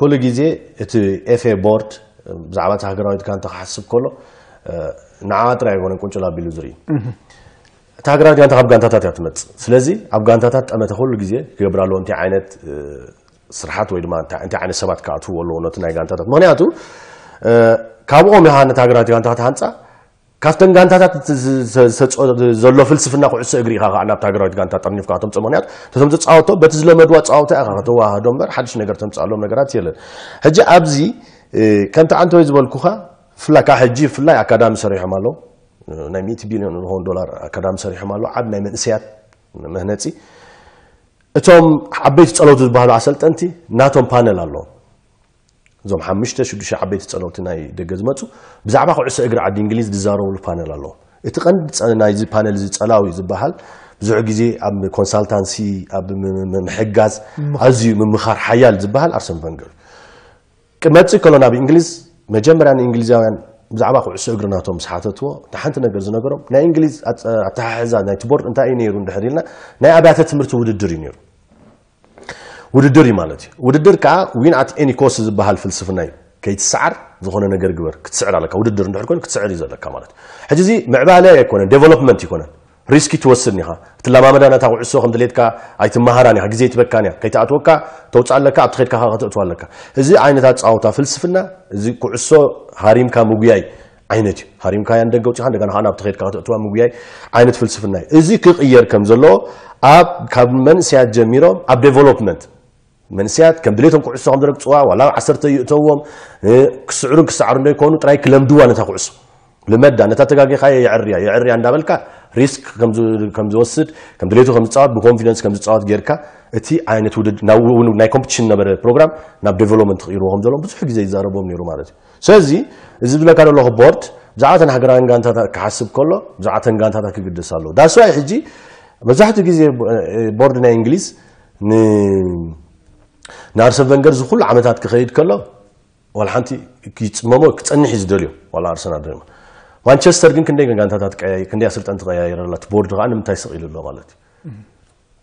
ኩሉ ግዜ እቲ ኤፍኤ ቦርድ ብዛዕባ እቲ ሃገራዊት ጋንታ ክሓስብ ከሎ ንዓ ጥራይ ኣይኮነን ቁንጭል ኣቢሉ ዝርኢ እታ ሃገራዊት ጋንታ ካብ ጋንታታት እያ ትመፅእ ስለዚ ኣብ ጋንታታት ጠመተ ኩሉ ግዜ ክገብር ኣለዎ እንታይ ዓይነት ስርሓት ወይ ድማ እንታይ ዓይነት ሰባት ክኣትውዎ ኣለዎ ነቲ ናይ ጋንታታት ምክንያቱ ካብኦም ኢኻ ነቲ ሃገራዊት ጋንታ ክትሃንፃ ካብተን ጋንታታት ዘሎ ፍልስፍና ኩዕሶ እግሪ ኢኻ ከዓ ናብቲ ሃገራዊት ጋንታ ጠርኒፍካ ከተምፅኦ ምክንያቱ ነቶም ተፃወቶ በቲ ዝለመድዋ ፀዋውታ ኢኻ ከተዋሃዶ እምበር ሓድሽ ነገር ተምፅኣሎም ነገራት የለን ሕጂ ኣብዚ ከምቲ ዓንተወይ ዝበልኩኻ ብፍላይ ካብ ሕጂ ብፍላይ ኣካዳሚ ሰሪሖም ኣለዉ ናይ ሚእቲ ቢልዮን ዝኾኑ ዶላር ኣካዳሚ ሰሪሖም ኣለዉ ዓብ ናይ መንእሰያት መህነፂ እቶም ዓበይቲ ፀለውቲ ዝበሃሉ ኣሰልጠንቲ ናቶም ፓነል ኣለዎም እዞም ሓሙሽተ ሽዱሽተ ዓበይቲ ፀለውቲ ናይ ደገ ዝመፁ ብዛዕባ ኩዕሶ እግሪ ዓዲ እንግሊዝ ዝዛረብሉ ፓነል ኣለዎም እቲ ቀንዲ ናይዚ ፓነል እዚ ፀላዊ ዝበሃል ብዙሕ ግዜ ኣብ ኮንሳልታንሲ ኣብ ም- ም- ምሕጋዝ ኣዝዩ ምምኻር ሓያል ዝበሃል ኣርሰን ቨንገር እዩ። ክመጽእ ከሎ ናብ እንግሊዝ መጀመርያ ንእንግሊዛውያን ብዛዕባ ኩዕሶ እግሪ ናቶም ምስ ሓተትዎ ንሓንቲ ነገር ዝነገሮም ናይ እንግሊዝ ኣተ- ኣተሓሕዛ ናይቲ ቦርድ እንታይ እዩ ነይሩ እንድሕር ኢልና ናይ ኣብያተ ትምህርቲ ውድድር እዩ ነይሩ። ውድድር እዩ ማለት እዩ። ውድድር ከዓ win at any cost ዝበሃል ፍልስፍና እዩ። ከይትሰዓር ዝኾነ ነገር ግበር ክትስዕር ኣለካ። ውድድር እንድሕር ኮይኑ ክትስዕር እዩ ዘለካ ማለት እዩ። ሕጂ እዚ ምዕባለ ኣይኮነን፣ ዴቨሎፕመንት ይኮነን። ሪስክ ትወስድ ኢኻ። ክትለማመዳ ነታ ኩዕሶ ከም ድሌትካ ኣይትመሃራን ኢኻ። ግዜ ይትበካን እያ። ከይትኣትወካ ተውፅኣ ኣለካ፣ ኣብቲ ከድካ ከዓ ከተእትዋ ኣለካ። እዚ ዓይነት ኣፃውታ ፍልስፍና እዚ ኩዕሶ ሃሪምካ ምጉያይ ዓይነት እዩ። ሃሪምካያ ንደገ ውፂኻ እንደገና ከዓ ናብቲ ከድካ ከተእትዋ ምጉያይ ዓይነት ፍልስፍና እዩ። እዚ ክቕየር ከም ዘለዎ ኣብ ካብ መንእሰያት ጀሚሮም ኣብ ዴቨሎፕመንት መንእሰያት ከም ድሌቶም ኩዕሶ ከም ዝረግፅዋ ዋላ ዓሰርተ ይእተዎም ክስዕሩን ክሰዓሩ እንደይኮኑ ጥራይ ክለምድዋ ነታ ኩዕሶ ልመዳ ነታ ተጋጊኻዮ የዕርያ የዕርያ እንዳበልካ ሪስክ ከም ዝወስድ ከም ድሌቱ ከም ዝፃወት ብኮንፊደንስ ከም ዝፃወት ጌርካ እቲ ዓይነት ውድድ ናብ ናይ ኮምፒቲሽን ነበረ ፕሮግራም ናብ ዴቨሎፕመንት ክቕይርዎ ከም ዘለዎም ብዙሕ ግዜ ይዛረቦም ነይሩ ማለት እዩ። ስለዚ እዚ ዝብለካ ዘለኹ ቦርድ ብዛዕባ ተን ሃገራውያን ጋንታታት ክሓስብ ከሎ ብዛዕባ ተን ጋንታታት ክግደስ ኣለዎ። ዳስዋይ ሕጂ መብዛሕትኡ ግዜ ቦርድ ናይ እንግሊዝ ንኣርሰን ቨንገር እዚ ኩሉ ዓመታት ክኸይድ ከሎ ዋላ ሓንቲ ክፅመሞ ክፀንሕ እዩ ዝደልዮ ዋላ ኣርሰናል ደማ ማንቸስተር ግን ክንደይ ጋንታታት ቀያይ ክንደይ ኣሰልጠንቲ ቀያየረላ እቲ ቦርድ ከዓ ንምንታይ ስቕ ኢሉ ኣሎ ማለት እዩ።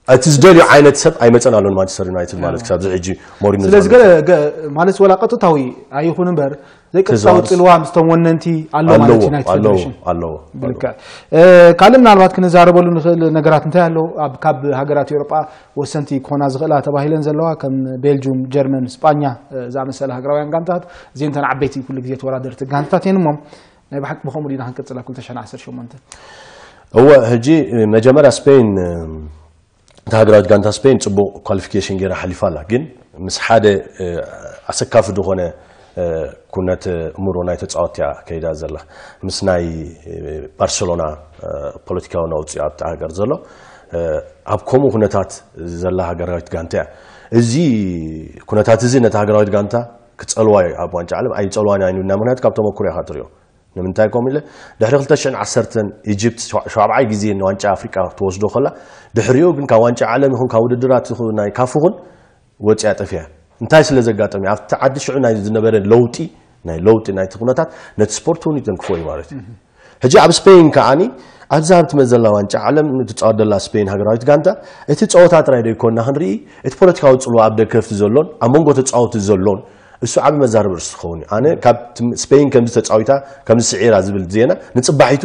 እቲ ዝደልዮ ዓይነት ሰብ ኣይመፀን ኣሎ ንማንቸስተር ዩናይትድ ማለት ክሳብ ዝሕጂ ሞሪኖ ስለዚ ማለት ወላ ቀጥታዊ ኣይኹን እምበር ዘይቀጥታዊ ፅልዋ ምስቶም ወነንቲ ኣሎ ማለት ዩናይትድ ፌዴሬሽን ኣለዎ ብልክዕ ካልእ ምናልባት ክንዛረበሉ ንኽእል ነገራት እንታይ ኣሎ ኣብ ካብ ሃገራት ኤውሮጳ ወሰንቲ ክኾና ዝኽእላ ተባሂለን ዘለዋ ከም ቤልጁም ጀርመን ስጳኛ ዝኣመሰለ ሃገራውያን ጋንታት እዚንተን ዓበይቲ ኩሉ ግዜ ተወዳደርቲ ጋንታት እየን እሞ ናይ ብሓቂ ብኸምኡ ዲና ክንቅፅላ ክልተ ሽሕን ዓሰርተ ሸሞንተን እወ ሕጂ መጀመርያ ስፔን እታ ሃገራዊት ጋንታ ስፔን ፅቡቕ ኳሊፊኬሽን ገይራ ሓሊፋ ኣላ ግን ምስ ሓደ ኣሰካፊ ዝኾነ ኩነት እምሮ ናይ ተፃወትያ ከይዳ ዘላ ምስ ናይ ባርሴሎና ፖለቲካዊ ነውፂ ኣብቲ ሃገር ዘሎ ኣብ ከምኡ ኩነታት ዘላ ሃገራዊት ጋንታ እያ። እዚ ኩነታት እዚ ነታ ሃገራዊት ጋንታ ክፀልዋ እዩ ኣብ ዋንጫ ዓለም ኣይፀልዋን ኣይንብልና ምክንያቱ ካብ ተመክሮ ኢኻ ትሪኦ። ንምንታይ ከምኡ ኢለ ድሕሪ ክልተ ሽሕን ዓሰርተን ኢጅፕት ሸባብዓይ ግዜ ንዋንጫ ኣፍሪቃ ትወስዶ ከላ ድሕሪኡ ግን ካብ ዋንጫ ዓለም ይኹን ካብ ውድድራት ናይ ካፍ ኹን ወፂያ ጠፊያ እንታይ ስለ ዘጋጠመ ኣብቲ ዓዲ ሽዑ ናይ ዝነበረ ለውጢ ናይ ለውጢ ናይቲ ኩነታት ነቲ ስፖርት እውን ይተንክፎ እዩ ማለት እዩ። ሕጂ ኣብ ስፔን ከዓኒ ኣብዛ ኣብ ትመዘላ ዋንጫ ዓለም ትፃወት ዘላ ስፔን ሃገራዊት ጋንታ እቲ ፀወታ ጥራይ ዶ ይኮንና ክንርኢ እቲ ፖለቲካዊ ፅልዋ ኣብ ደገፍቲ ዘሎን ኣብ መንጎ ተፃወቲ ዘሎን እሱ ዓቢ መዛረቢ ርእሲ ክኸውን እዩ። ኣነ ካብ ስፔን ከምዚ ተፃዊታ ከምዚ ስዒራ ዝብል ዜና ንፅባሒቱ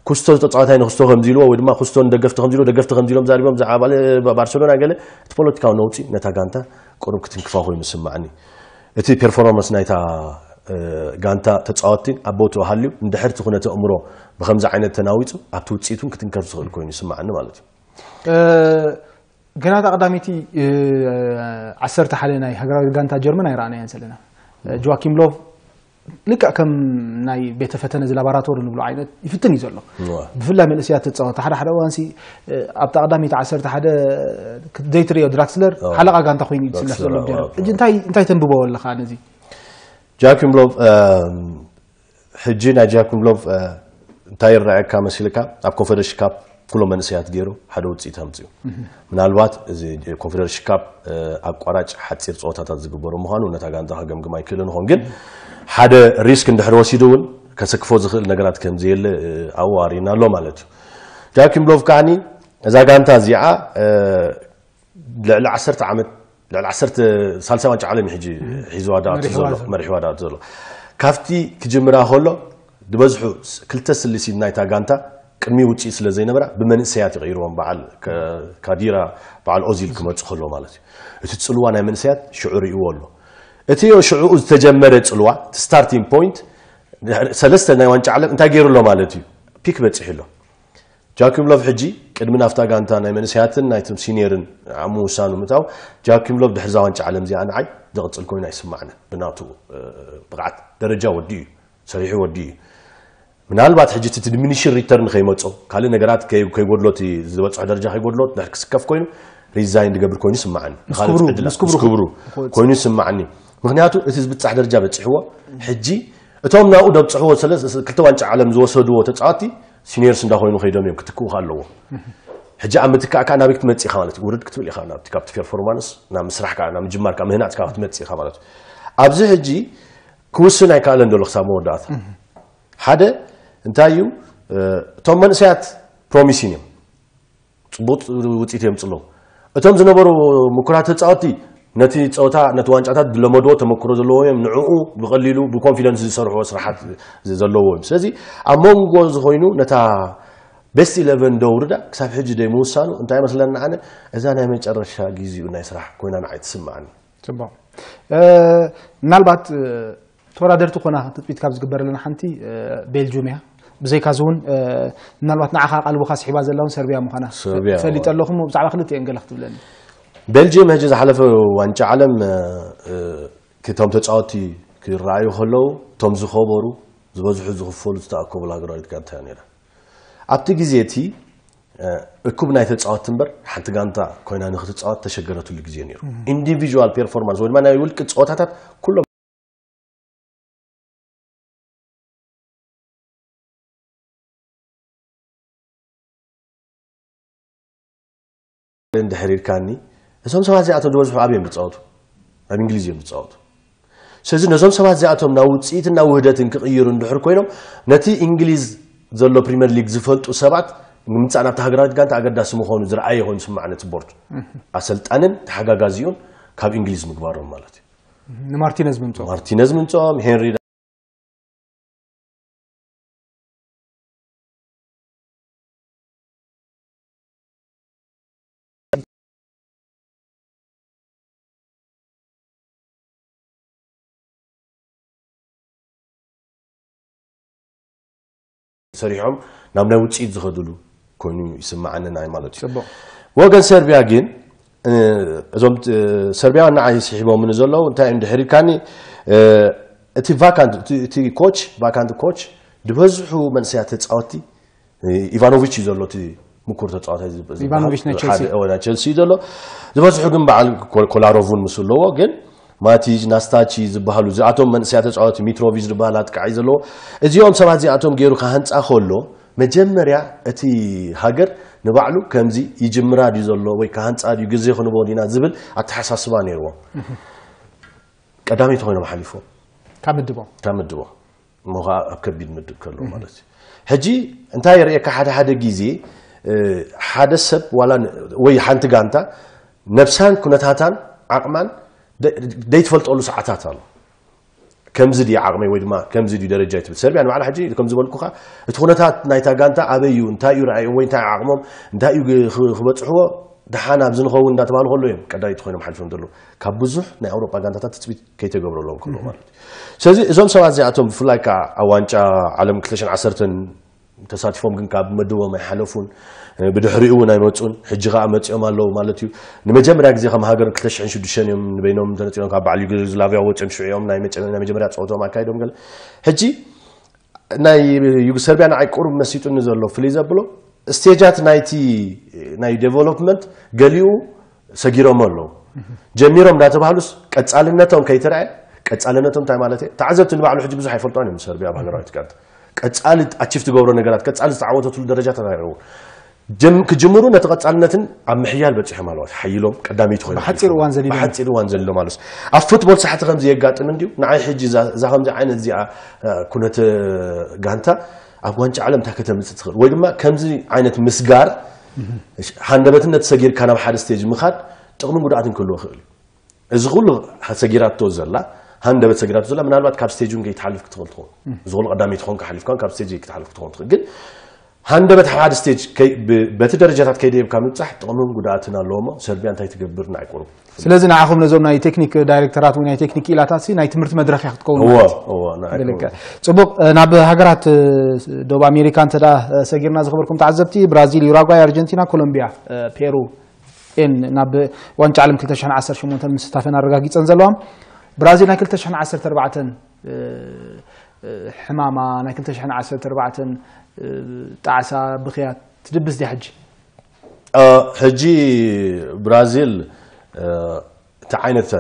ኩስቶ ተፃዋታይ ንክስቶ ከምዚ ኢልዎ ወይ ድማ ኩስቶ ንደገፍቲ ከምዚ ኢልዎ ደገፍቲ ከምዚ ኢሎም ዛሪቦም ብዛዕባ ባርሴሎና ገለ እቲ ፖለቲካዊ ነውፂ ነታ ጋንታ ቁሩብ ክትንክፋ ኮይኑ ዝስማዕኒ። እቲ ፐርፎርማንስ ናይታ ጋንታ ተፃወትቲን ኣብ ቦትኡ ሃልዩ እንድሕር እቲ ኩነተ እምሮ ብከምዚ ዓይነት ተናዊፁ ኣብቲ ውፅኢት እውን ክትንከፍ ዝኽእል ኮይኑ ይስማዓኒ ማለት እዩ። ገና እታ ቀዳመይቲ ዓሰርተ ሓደ ናይ ሃገራዊት ጋንታ ጀርመን ኣይረኣናያን ዘለና። ጆዋኪም ሎቭ ልክዕ ከም ናይ ቤተ ፈተነ እዚ ላባራቶሪ ንብሎ ዓይነት ይፍትን እዩ ዘሎ። ብፍላይ መንእሰያት ተፃወቲ ሓደ ሓደ እዋንሲ ኣብታ ቀዳመይቲ ዓሰርተ ሓደ ዘይትርእዮ ድራክስለር ሓለቓ ጋንታ ኮይኑ እዩ ዝስለፍ ዘሎ። ሕጂ እንታይ ተንብቦ ኣለኻ ነዚ? ጃኪም ሎቭ ሕጂ ናይ ጃኪም ሎቭ እንታይ ይረኣየካ መሲልካ ኣብ ኮንፈደሬሽን ካፕ ኩሎም መንእሰያት ገይሩ ሓደ ውፅኢት ኣምፅኡ። ምናልባት እዚ ኮንፈደሬሽን ካፕ ኣቋራጭ ሓፂር ፀወታታት ዝግበሩ ምዃኑ ነታ ጋንታ ከገምግም ኣይክእልን ይኾን ግን ሓደ ሪስክ እንድሕር ወሲዱ እውን ከሰክፎ ዝኽእል ነገራት ከም ዘየለ ኣብኡ ኣርእዩና ኣሎ ማለት እዩ። ጃኪም ሎቭ ከዓኒ እዛ ጋንታ እዚኣ ልዕሊ ዓሰርተ ዓመት ልዕሊ ዓሰርተ ሳልሳይ ዋንጫ ዓለም ሕጂ ሒዝዋ ዳኣቱ ዘሎ መሪሕዋ ዳኣቱ ዘሎ ካብቲ ክጅምራ ከሎ ዝበዝሑ ክልተ ስልሲት ናይታ ጋንታ ቅድሚ ውፅኢ ስለ ዘይነበራ ብመንእሰያት ይቕይርዎም በዓል ካዲራ በዓል ኦዚል ክመፁ ከሎ ማለት እዩ። እቲ ፅልዋ ናይ መንእሰያት ሽዑ ርእዎ ኣሎ። እቲ ሽዑ ዝተጀመረ ፅልዋ ስታርቲንግ ፖይንት ሰለስተ ናይ ዋንጫ ዓለም እንታይ ገይሩ ኣሎ ማለት እዩ። ፒክ በፂሑ ኣሎ። ጃኪም ሎቭ ሕጂ ቅድሚ ናብታ ጋንታ ናይ መንእሰያትን ናይቶም ሲኒየርን ኣብ ምውሳኑ ምእታው ጃኪም ሎቭ ድሕሪ እዛ ዋንጫ ዓለም እዚኣ ንዓይ ዝቕፅል ኮይኑ ኣይስማዕንን። ብናቱ ብቕዓት ደረጃ ወዲ እዩ ሰሪሑ ወዲ እዩ። ምናልባት ሕጂ እቲ ዲሚኒሽን ሪተርን ከይመፆ ካልእ ነገራት ከይጎድሎ ዝበፅሖ ደረጃ ከይጎድሎ ድሕር ክስከፍ ኮይኑ ሪዛይን ዝገብር ኮይኑ ይስማዓኒ። ንካልእ ዕድላት ምስ ክብሩ ኮይኑ ይስማዓኒ። ምክንያቱ እቲ ዝብፃሕ ደረጃ በፂሕዎ ሕጂ እቶም ናብኡ ደብፅሕዎ ክልተ ዋንጫ ዓለም ዝወሰድዎ ተፃወቲ ሲኒየርስ እንዳኮይኑ ከይዶም እዮም ክትክኡ ኣለዎም። ሕጂ ኣብ ምትካእ ከዓ ናበይ ክትመጽእ ኢኻ ማለት እዩ። ውርድ ክትብል ኢኻ ናብቲ፣ ካብቲ ፐርፎርማንስ ናብ ምስራሕ ከዓ፣ ናብ ምጅማር ከዓ፣ ምህናጽ ከዓ ክትመጽእ ኢኻ ማለት እዩ። ኣብዚ ሕጂ ክውስን ኣይከኣለን ዘሎ ክሳብ መወዳእታ። ሓደ እንታይ እዩ፣ እ፣ እቶም መንእሰያት ፕሮሚሲን እዮም። ጽቡቕ ውጽኢት የምጽእ ኣለዉ። እቶም ዝነበሩ ምኩራት ተጻወትቲ ነቲ ጸወታ፣ ነቲ ዋንጫታት ዝለመድዎ ተመክሮ ዘለዎ እዮም። ንዕኡ ብቐሊሉ ብኮንፊደንስ ዝሰርሕዎ ስራሓት ዘለዎ እዮም። ስለዚ ኣብ መንጎ ዝኾይኑ ነታ ቤስት ኢለቨን ዶ ውርዳ ክሳብ ሕጂ ደይ ምውሳኑ እንታይ መስለና ኣነ፣ እዛ ናይ መጨረሻ ግዜኡ ናይ ስራሕ ኮይና ንዓይ ትስምዓኒ። ጽቡቕ። እ፣ ምናልባት፣ እ፣ ተወዳደርቲ ኮና ትጽቢት ካብ ዝግበረለን ሓንቲ፣ እ፣ ቤልጁም እያ። ብዘይካዚ እውን፣ እ፣ ምናልባት ንዓኻ ቀልብኻ ስሒባ ዘላ እውን ሰርቢያ ምዃና ሰርቢያ፣ ፈሊጠ እዋ። ኣለኹ። እሞ ብዛዕባ ክልቲኤን ገለ ክትብለኒ? ቤልጅየም ሕጂ ዝሓለፈ ዋንጫ ዓለም፣ እ፣ እ፣ እቶም ተጻወትቲ ክረኣዩ ከለዉ፣ እቶም ዝኸበሩ፣ ዝበዝሑ ዝኽፈሉ ዝተኣከቡላ ሃገራዊት ጋንታ እያ ነይራ። ኣብቲ ግዜ እቲ፣ እ፣ እኩብ ናይ ተጻወትቲ እምበር፣ ሓንቲ ጋንታ ኮይና ንኽትጻወት ተሸገረትሉ ግዜ ነይሩ። ኢንዲቪጁዋል ፐርፎርማንስ ወይ ድማ ናይ ውልቂ ጸወታታት ኩሎም እንድሕር ኢልካኒ፣ እዞም ሰባት እዚኣቶም ዝበዝሑ ኣበይ እዮም ዝጻወቱ? ኣብ እንግሊዝ እዮም ዝጻወቱ። ስለዚ ነዞም ሰባት እዚኣቶም ናብ ውጽኢትን ናብ ውህደትን ክቕይሩ እንድሕር ኮይኖም፣ ነቲ እንግሊዝ ዘሎ ፕሪምየር ሊግ ዝፈልጡ ሰባት ንምምጻእ ናብታ ሃገራዊት ጋንታ ኣገዳሲ ምዃኑ ዝረኣየ ኮይኑ ስማዕ ነቲ ቦርድ። ኣሰልጣንን ተሓጋጋዚኡን ካብ እንግሊዝ ምግባሮም ማለት እዩ። ንማርቲነዝ ምምጽኦ። ማርቲነዝ ምምጽኦም፣ ሄንሪ ሰሪሖም ናብ ናይ ውጽኢት ዝኸድሉ ኮይኑ ይስምዓኒ ናይ ማለት እዩ። ጽቡቕ። ወገን ሰርቢያ ግን፣ እ፣ እዞም፣ እ፣ ሰርቢያውያን ንዓይ ስሒቦምኒ ዘለዉ እንታይ እዮም ድሕር ኢልካኒ፣ እ፣ እቲ ቫካንት፣ እቲ፣ እቲ ኮች፣ ቫካንት ኮች ዝበዝሑ መንእሰያት ተጻወትቲ፣ እ፣ ኢቫኖቪች እዩ ዘሎ እቲ ምኩር ተጻዋታይ እዚ፣ እዚ ኢቫኖቪች ናይ ሓደ፣ ቸልሲ። ኦ፣ ናይ ቸልሲ እዩ ዘሎ። ዝበዝሑ ግን በዓል ኮ-፣ ኮላሮቭ እውን ምስ ኣለዎ፣ ግን ማቲጅ፣ ናስታቺ ዝበሃሉ እዚኣቶም መንእሰያት ተጻወትቲ፣ ሚትሮቪች ዝበሃል ኣጥቃዒ ዘለዎ፣ እዚኦም ሰባት እዚኣቶም ገይሩ ክሃንጻ ከሎ፣ መጀመርያ እቲ ሃገር ንባዕሉ ከምዚ ይጅምራ ድዩ ዘሎ ወይ ክሃንጻ ድዩ ግዜ ክንቦ ዲና ዝብል ኣተሓሳስባ ነይርዎም። ቀዳመይቲ ኮይኖም ሓሊፎም። ካብ ምድቦም። ካብ ምድቦም። እሞ ኸዓ ኣብ ከቢድ ምድብ ከሎ ማለት እዩ። ሕጂ እንታይ የርእየካ፣ ሓደ ሓደ ግዜ፣ እ፣ ሓደ ሰብ ዋላ ን-፣ ወይ ሓንቲ ጋንታ ነብሳን ኩነታታን ዓቕማን ደ-፣ ደይትፈልጠሉ ሰዓታት ኣሎ። ከምዚ ድዩ ዓቕመይ ወይ ድማ ከምዚ ድዩ ደረጃ ይትብል። ሰርቢያ ንባዕላ ሕጂ ከም ዝበልኩኻ፣ እቲ ኩነታት ናይታ ጋንታ ኣበይ እዩ፣ እንታይ እዩ ረኣዮም ወይ እንታይ ዓቕሞም፣ እንታይ እዩ ግ-፣ ኽ-፣ ክበጽሕዎ፣ ደሓን ኣብዚ ንኸውን እንዳተባሃሉ ከሎ እዮም ቀዳይቲ ኮይኖም ሓሊፎም ዘለዉ። ካብ ብዙሕ ናይ ኣውሮጳ ጋንታታት ትጽቢት ከይተገብረሎም ከሎ ማለት እዩ። ስለዚ እዞም ሰባት እዚኣቶም ብፍላይ ከዓ ኣብ ዋንጫ ዓለም ክልተ ሽሕን ዓሰርተን ተሳቲፎም ግን ካብ መድቦም ኣይሓለፉን። ብድሕሪኡ እውን ኣይመጹን። ሕጂ ከዓ መጺኦም ኣለዉ ማለት እዩ። ንመጀመርያ ግዜ ከም ሃገር ክልተ ሽሕን ሽዱሽተን እዮም ንበይኖም ተነጺሎም ካብ በዓል ዩጎዝላቪያ ወጺኦም ሽዑ እዮም ናይ መጨ-፣ ናይ መጀመርያ ጸወቶም ኣካይዶም ገለ። ሕጂ ናይ ዩጎሰርቢያ ንዓይ ቁሩብ መሲጡኒ ዘሎ ፍልይ ዘብሎ ስቴጃት ናይቲ ናይ ዴቨሎፕመንት ገሊኡ ሰጊሮም ኣለዉ። ጀሚሮም እንዳተባህሉስ ቀጻልነቶም ከይተረኣየ፣ ቀጻልነቶም እንታይ ማለት እዩ? ተዓዘብቲ ንባዕሉ ሕጂ ብዙሕ ኣይፈልጦን እዮም ሰርቢያ ኣብ ሃገራዊት ጋንታ። ቀጻሊ ኣቺቭ ትገብሮ ነገራት፣ ቀጻሊ ዝተዓወተትሉ ደረጃታት ኣይረእዉ። ጀም-፣ ክጅምሩ ነቲ ቀጻልነትን ኣብ ምሕያል በጺሖም ኣለዉ። ሓይሎም ቀዳመይቲ ኮይኖም ብሓጺር እዋን ዘሊሎም። ብሓጺር እዋን ዘሊሎም ኣለዉ። ኣብ ፉትቦል ሳሕቲ ከምዚ የጋጥም እንድዩ። ንዓይ ሕጂ እዛ፣ እዛ ከምዚ ዓይነት እዚኣ፣ እ፣ ኩነተ ጋንታ ኣብ ዋንጫ ዓለም እንታይ ከተምጽእ ትኽእል? ወይ ድማ ከምዚ ዓይነት ምስጋር ሃንደበትነት ሰጊርካ ናብ ሓደ ስቴጅ ምኻድ ጥቕምን ጉድኣትን ክህልዎ ይኽእል እዩ። እዚ ኩሉ ሰጊራቶ ዘላ፣ ሃንደበት ሰጊራቶ ዘላ፣ ምናልባት ካብ ስቴጅ እውን ከይትሓልፍ ክትኽእል ትኸውን። እዚ ኩሉ ቀዳመይቲ ኮንካ ሓሊፍካ እውን ካብ ስቴጅ ከይትሓልፍ ክትኸውን ትኽእል። ግን ሃንደበት ሓደ ስቴጅ ከይ-፣ ብ-፣ በቲ ደረጃታት ከይደየብካ ምብጻሕ ጥቕምን ጉድኣትን ኣለዎ እሞ፣ ሰርቢያ እንታይ ትገብር ንዓይ ቁሩብ። ስለዚ ንዓኹም ነዞም ናይ ቴክኒክ ዳይሬክተራት ወይ ናይ ቴክኒክ ክኢላታት ሲ ናይ ትምህርቲ መድረኽ እያ ክትከውን እዎ፣ ማለት እዩ። እዎ፣ ንዓይ ብልክዕ። ቁሩብ። ጽቡቕ፣ እ፣ ናብ ሃገራት፣ እ፣ ደቡብ ኣሜሪካ እንተ ደኣ፣ እ፣ ሰጊርና ዝኸበርኩም ተዓዘብቲ፣ ብራዚል፣ ዩራጓይ፣ ኣርጀንቲና፣ ኮሎምቢያ፣ እ፣ ፔሩ፣ ኤን ናብ ዋንጫ ዓለም ክልተ ሽሕን ዓሰርተ ሸሞንተን ምስታፈን ኣረጋጊጸን ዘለዋ። ብራዚል ናይ ክልተ ሽሕን ዓሰርተ ኣርባዕተን፣ እ፣ እ፣ ሕማማ፣ ናይ ክልተ ሽሕን ዓሰርተ ኣርባዕተን፣ እ፣ ጣዕሳ ብኽያት ትድብስ ድያ ሕጂ? እ፣ ሕጂ ብራዚል፣ እ፣ እንታይ ዓይነት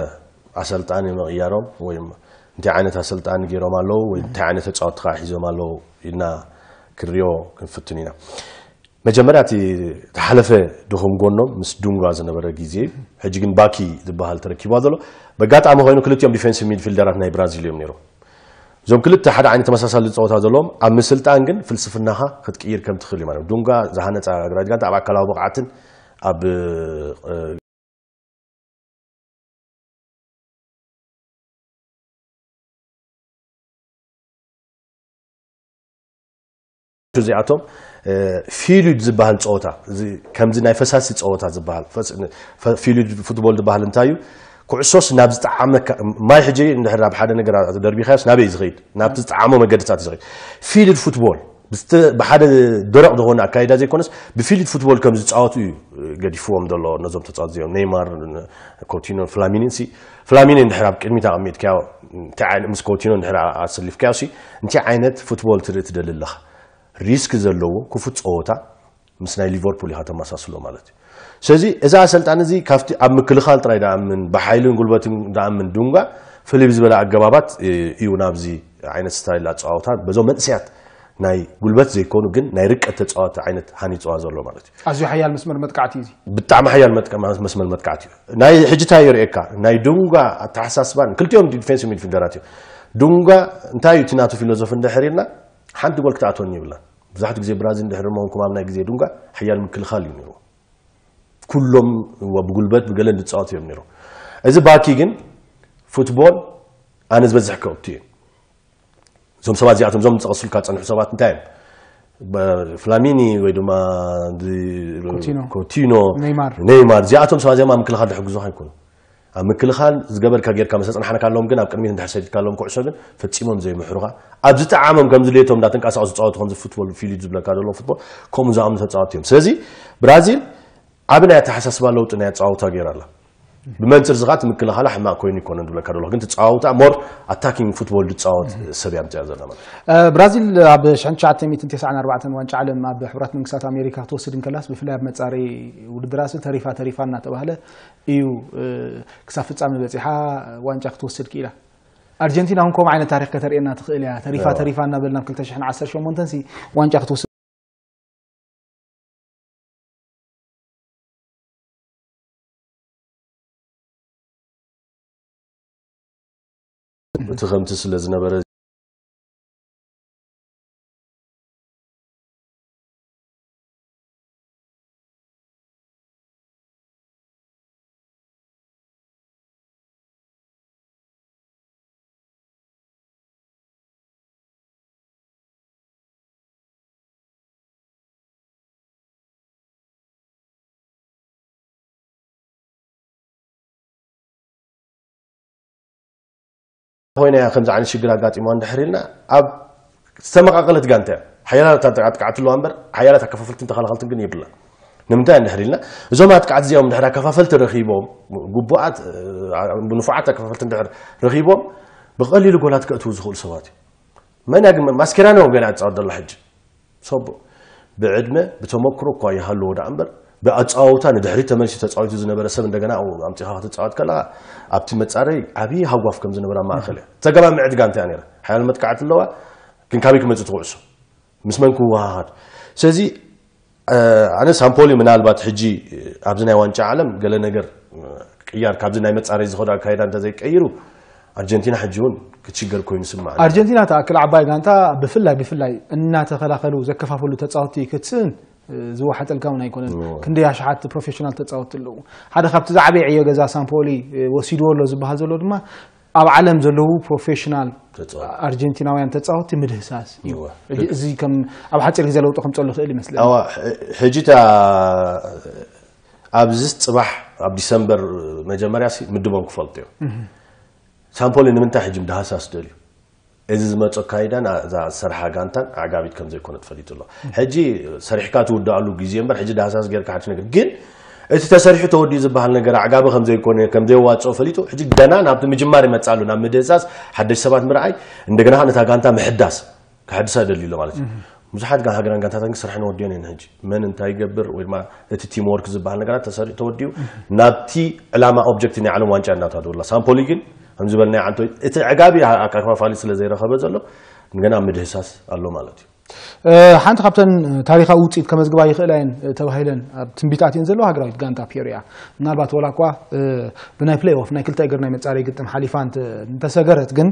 ኣሰልጣኒ መቕያሮም ወይ እንታይ ዓይነት ኣሰልጣኒ ገይሮም ኣለዉ ወይ እንታይ ዓይነት ተጻወትቲ ከኣ ሒዞም ኣለዉ ኢልና ክንሪኦ ክንፍትን ኢና። መጀመርያ እቲ ተሓለፈ ድኹም ጎኖም ምስ ዱንጋ ዝነበረ ግዜ፣ ሕጂ ግን ባኪ ዝበሃል ተረኪብዋ ዘሎ። በጋጣሚ ኮይኑ ክልቲኦም ዲፌንሲቭ ሚድፊልደራት ናይ ብራዚል እዮም ነይሮም። እዞም ክልተ ሓደ ዓይነት ተመሳሳሊ ጸወታ ዘለዎም፣ ኣብ ምስልጣን ግን ፍልስፍናኻ ክትቅይር ከም ትኽእል እዩ ማለት። ዱንጋ ዝሃነጻ ግራጅ ጋንታ ኣብ ኣካላዊ ብቕዓትን ኣብ እዚኣቶም ፊሉድ ዝበሃል ጸወታ፣ ከምዚ ናይ ፈሳሲ ጸወታ ዝበሃል፣ ፊሉድ ፉትቦል ዝበሃል እንታይ እዩ? ኩዕሶስ ናብ ዝጠዓመካ ማይ፣ ሕጂ እንድሕር ኣብ ሓደ ነገር ደርቢኻዮስ ናበይ እዩ ዝኸይድ? ናብቲ ዝጠዓሞ መገድታት እዩ ዝኸይድ። ፊሉድ ፉትቦል ብሓደ ደረቕ ዝኾነ ኣካይዳ ዘይኮነስ ብፊሉድ ፉትቦል ከም ዝፃወቱ እዩ ገዲፍዎም ዘሎ። ነዞም ተፃወት እዚኦም ኔይማር፣ ኮቲኖ፣ ፍላሚኒንሲ ፍላሚኒ እንድሕር ኣብ ቅድሚት ኣቐሚጥካዮ እንታይ ዓይነት ምስ ኮቲኖ እንድሕር ኣሰሊፍካዮ ሲ እንታይ ዓይነት ፉትቦል ትርኢ ትደሊ ኣለኻ? ሪስክ ዘለዎ ክፉት ፀወታ ምስ ናይ ሊቨርፑል ኢኻ ተመሳስሎ ማለት እዩ። ስለዚ እዚ ኣሰልጣኒ እዚ ካብቲ ኣብ ምክልኻል ጥራይ ደኣምን ብሓይልን ጉልበትን ደኣምን ዱንጋ ፍልይ ብዝበለ ኣገባባት እዩ ናብዚ ዓይነት ስታይል ኣፀዋውታ በዞም መንእሰያት ናይ ጉልበት ዘይኮኑ ግን ናይ ርቀት ተፃወቲ ዓይነት ሃኒፅዋ ዘሎ ማለት እዩ። ኣዝዩ ሓያል መስመር መጥቃዕቲ እዩ። ብጣዕሚ ሓያል መስመር መጥቃዕቲ እዩ። ናይ ሕጂ እንታይ የርእየካ? ናይ ዱንጋ ኣተሓሳስባን ክልቲኦም ዲፌንሲቭ ሚድፊልደራት እዮም። ዱንጋ እንታይ እዩ እቲ ናቱ ፊሎዞፊ እንድሕር ኢልና ሓንቲ ጎል ክትኣትወኒ ይብላ። ብዙሓት ግዜ ብራዚል እንድሕር ሞንኩም ኣብ ናይ ግዜ ዱንጋ ሓያል ምክልኻል እዩ ነይሩ። ኩሎም ብጉልበት ብገለን ዝፃወቱ እዮም ነይሮም። እዚ ባኪ ግን ፉትቦል ኣነ ዝበዝሕ ከእቱ እየ። እዞም ሰባት እዚኣቶም እዞም ዝጠቐሱልካ ዝፀንሑ ሰባት እንታይ እዮም? ፍላሚኒ ወይ ድማ ኮቲኖ፣ ኔይማር እዚኣቶም ሰባት እዚኦም ኣብ ምክልኻል ዝሕግዙ ኣይኮኑ። ኣብ ምክልኻል ዝገበርካ ጌርካ ምስ ኣፅናሕናካ ኣለዎም ግን ኣብ ቅድሚት እንድሕር ሰዲድካ ኣለዎም ኩዕሶ ግን ፈፂሞም ዘይምሕሩኻ፣ ኣብ ዝጠዓሞም ከም ዝድሌቶም እንዳተንቀሳቐሱ ዝፃወቱ ከምዚ ፉትቦል ፊሊድ ዝብለካ ዘሎ ፉትቦል ከምኡ ዝኣምኑ ተፃወትቲ እዮም። ስለዚ ብራዚል ዓቢ ናይ ኣተሓሳስባ ለውጢ ናይ ኣፀዋውታ ገይራ ኣላ። ብመንፅር ዝኻ እቲ ምክልኻላ ሕማቕ ኮይኑ ይኮነን ዝብለካ ዘሎ ግን ትፀዋውታ ሞር ኣታኪንግ ፉትቦል ዝፃወት ሰብ እያ ምፅያ ዘላ ማለት። ብራዚል ኣብ ሽሕን ትሽዓተ ሚእትን ተስዓን ኣርባዕተን ዋንጫ ዓለም ኣብ ሕቡራት መንግስታት ኣሜሪካ ክትወስድ እንከላስ ብፍላይ ኣብ መፃረይ ውድድራሲ ተሪፋ ተሪፋ እናተባህለ እዩ ክሳብ ፍጻመ በጺሓ ዋንጫ ክትወስድ ክኢላ። ኣርጀንቲና እውን ከምኡ ዓይነት ታሪክ ከተርእየና ትኽእል እያ። ተሪፋ ተሪፋ እናበልና ኣብ ክልተ ሽሕን ዓሰርተ ሸሞንተን ሲ ዋንጫ ክትወስድ እቲ ከምቲ ስለ ዝነበረ ኮይና እያ ከምዚ ዓይነት ሽግር ኣጋጢማ እንድሕር ኢልና ኣብ ዝተመቃቀለት ጋንታ እያ። ሓያላት ኣጥቃዕቲ ኣለዋ እምበር ሓያላት ኣከፋፈልትን ተኸላኸልትን ግን የብላ። ንምንታይ እንድሕር ኢልና እዞም ኣጥቃዕቲ እዚኦም እንድሕር ኣከፋፈልቲ ረኺቦም ግቡኣት ብንፉዓት ኣከፋፈልቲ እንድሕር ረኺቦም ብቐሊሉ ጎላት ከእትዉ ዝኽእሉ ሰባት እዮም። መን እያ ግን ማስኬራኖ ገና ትፃወት ዘላ ሕጂ ሰቦ ብዕድመ ብተመክሮ እኳ ይሃልዎ ደኣ እምበር ብኣፃዋውታ ንድሕሪት ተመልሲ ተፃዊቱ ዝነበረ ሰብ እንደገና ኣብኡ ኣምፂኻ ክትፃወት ከለኻ ኣብቲ መፃረይ ዓብዪ ሃጓፍ ከም ዝነበራ ማእኸል እያ። ተገማምዕቲ ጋንታ እያ ነይራ። ሓያል መጥቃዕቲ ኣለዋ፣ ግን ካበይ ክመፅእ ትኩዕሶ ምስ መን ክወሃሃድ? ስለዚ ኣነ ሳምፖሊ ምናልባት ሕጂ ኣብዚ ናይ ዋንጫ ዓለም ገለ ነገር ቅያር ካብዚ ናይ መፃረይ ዝኸዱ ኣካይዳ እንተዘይቀይሩ ኣርጀንቲና ሕጂ እውን ክትሽገር ኮይኑ ስማዕ። ኣርጀንቲና ተኣክል ዓባይ ጋንታ ብፍላይ ብፍላይ እናተኸላኸሉ ዘከፋፈሉ ተፃወቲ ክትስእን ዝወሓጠልካ እውን ኣይኮነን። ክንደይ ኣሽሓት ፕሮፌሽናል ተፃወቲ ኣለዉ። ሓደ ካብቲ ዝዓበየ ዕዮ ገዛ ሳምፖሊ ወሲድዎ ኣሎ ዝበሃል ዘሎ ድማ ኣብ ዓለም ዘለዉ ፕሮፌሽናል ኣርጀንቲናውያን ተፃወቲ ምድህሳስ እዩ። እዚ ከም ኣብ ሓፂር ግዜ ለውጢ ከምፀሉ ክእል ይመስለኒ። ሕጂ ኣብዚ ፅባሕ ኣብ ዲሰምበር መጀመርያ ምድቦም ክፈልጡ እዮም። ሳምፖሊ ንምንታይ ሕጂ ምድሃሳስ ደልዩ? እዚ ዝመጾ ኣካይዳን እዛ ዝሰርሓ ጋንታን ኣዕጋቢት ከም ዘይኮነት ፈሊጡ ኣሎ። ሕጂ ሰሪሕካ ትውድኣሉ ግዜ እምበር ሕጂ ዳህሳስ ጌርካ ሓድሽ ነገር ግን እቲ ተሰሪሑ ተወዲኡ ዝበሃል ነገር ኣዕጋቢ ከም ዘይኮነ ከም ዘየዋጽኦ ፈሊጡ ሕጂ ገና ናብቲ ምጅማር ይመጽእ ኣሎ ናብ ምድህሳስ ሓደሽ ሰባት ምርኣይ እንደገና ነታ ጋንታ ምሕዳስ ክሕድሳ ደልዩ ኣሎ ማለት እዩ። ብዙሓት ጋር ሃገራን ጋንታታትን ክሰርሐን ወዲኦን እየን ሕጂ መን እንታይ ይገብር ወይ ድማ እቲ ቲም ወርክ ዝበሃል ነገራት ተሰሪዑ ተወዲኡ ናብቲ ዕላማ ኦብጀክት ናይ ዓለም ዋንጫ እናታደውላ ሳምፖሊ ግን ከም ዝበልናዮ ዓንቶ እቲ ዕጋቢ ኣካፋፋሊ ስለ ዘይረኸበ ዘሎ ንገና ኣብ ምድህሳስ ኣሎ ማለት እዩ። ሓንቲ ካብተን ታሪኻዊ ውፅኢት ከመዝግባ ይኽእላ እየን ተባሂለን ኣብ ትንቢት ኣትየን ዘለዋ ሃገራዊት ጋንታ ፒዮር እያ። ምናልባት ወላ እኳ ብናይ ፕሌይ ኦፍ ናይ ክልተ እግር ናይ መፃረይ ግጥም ሓሊፋ እንተሰገረት ግን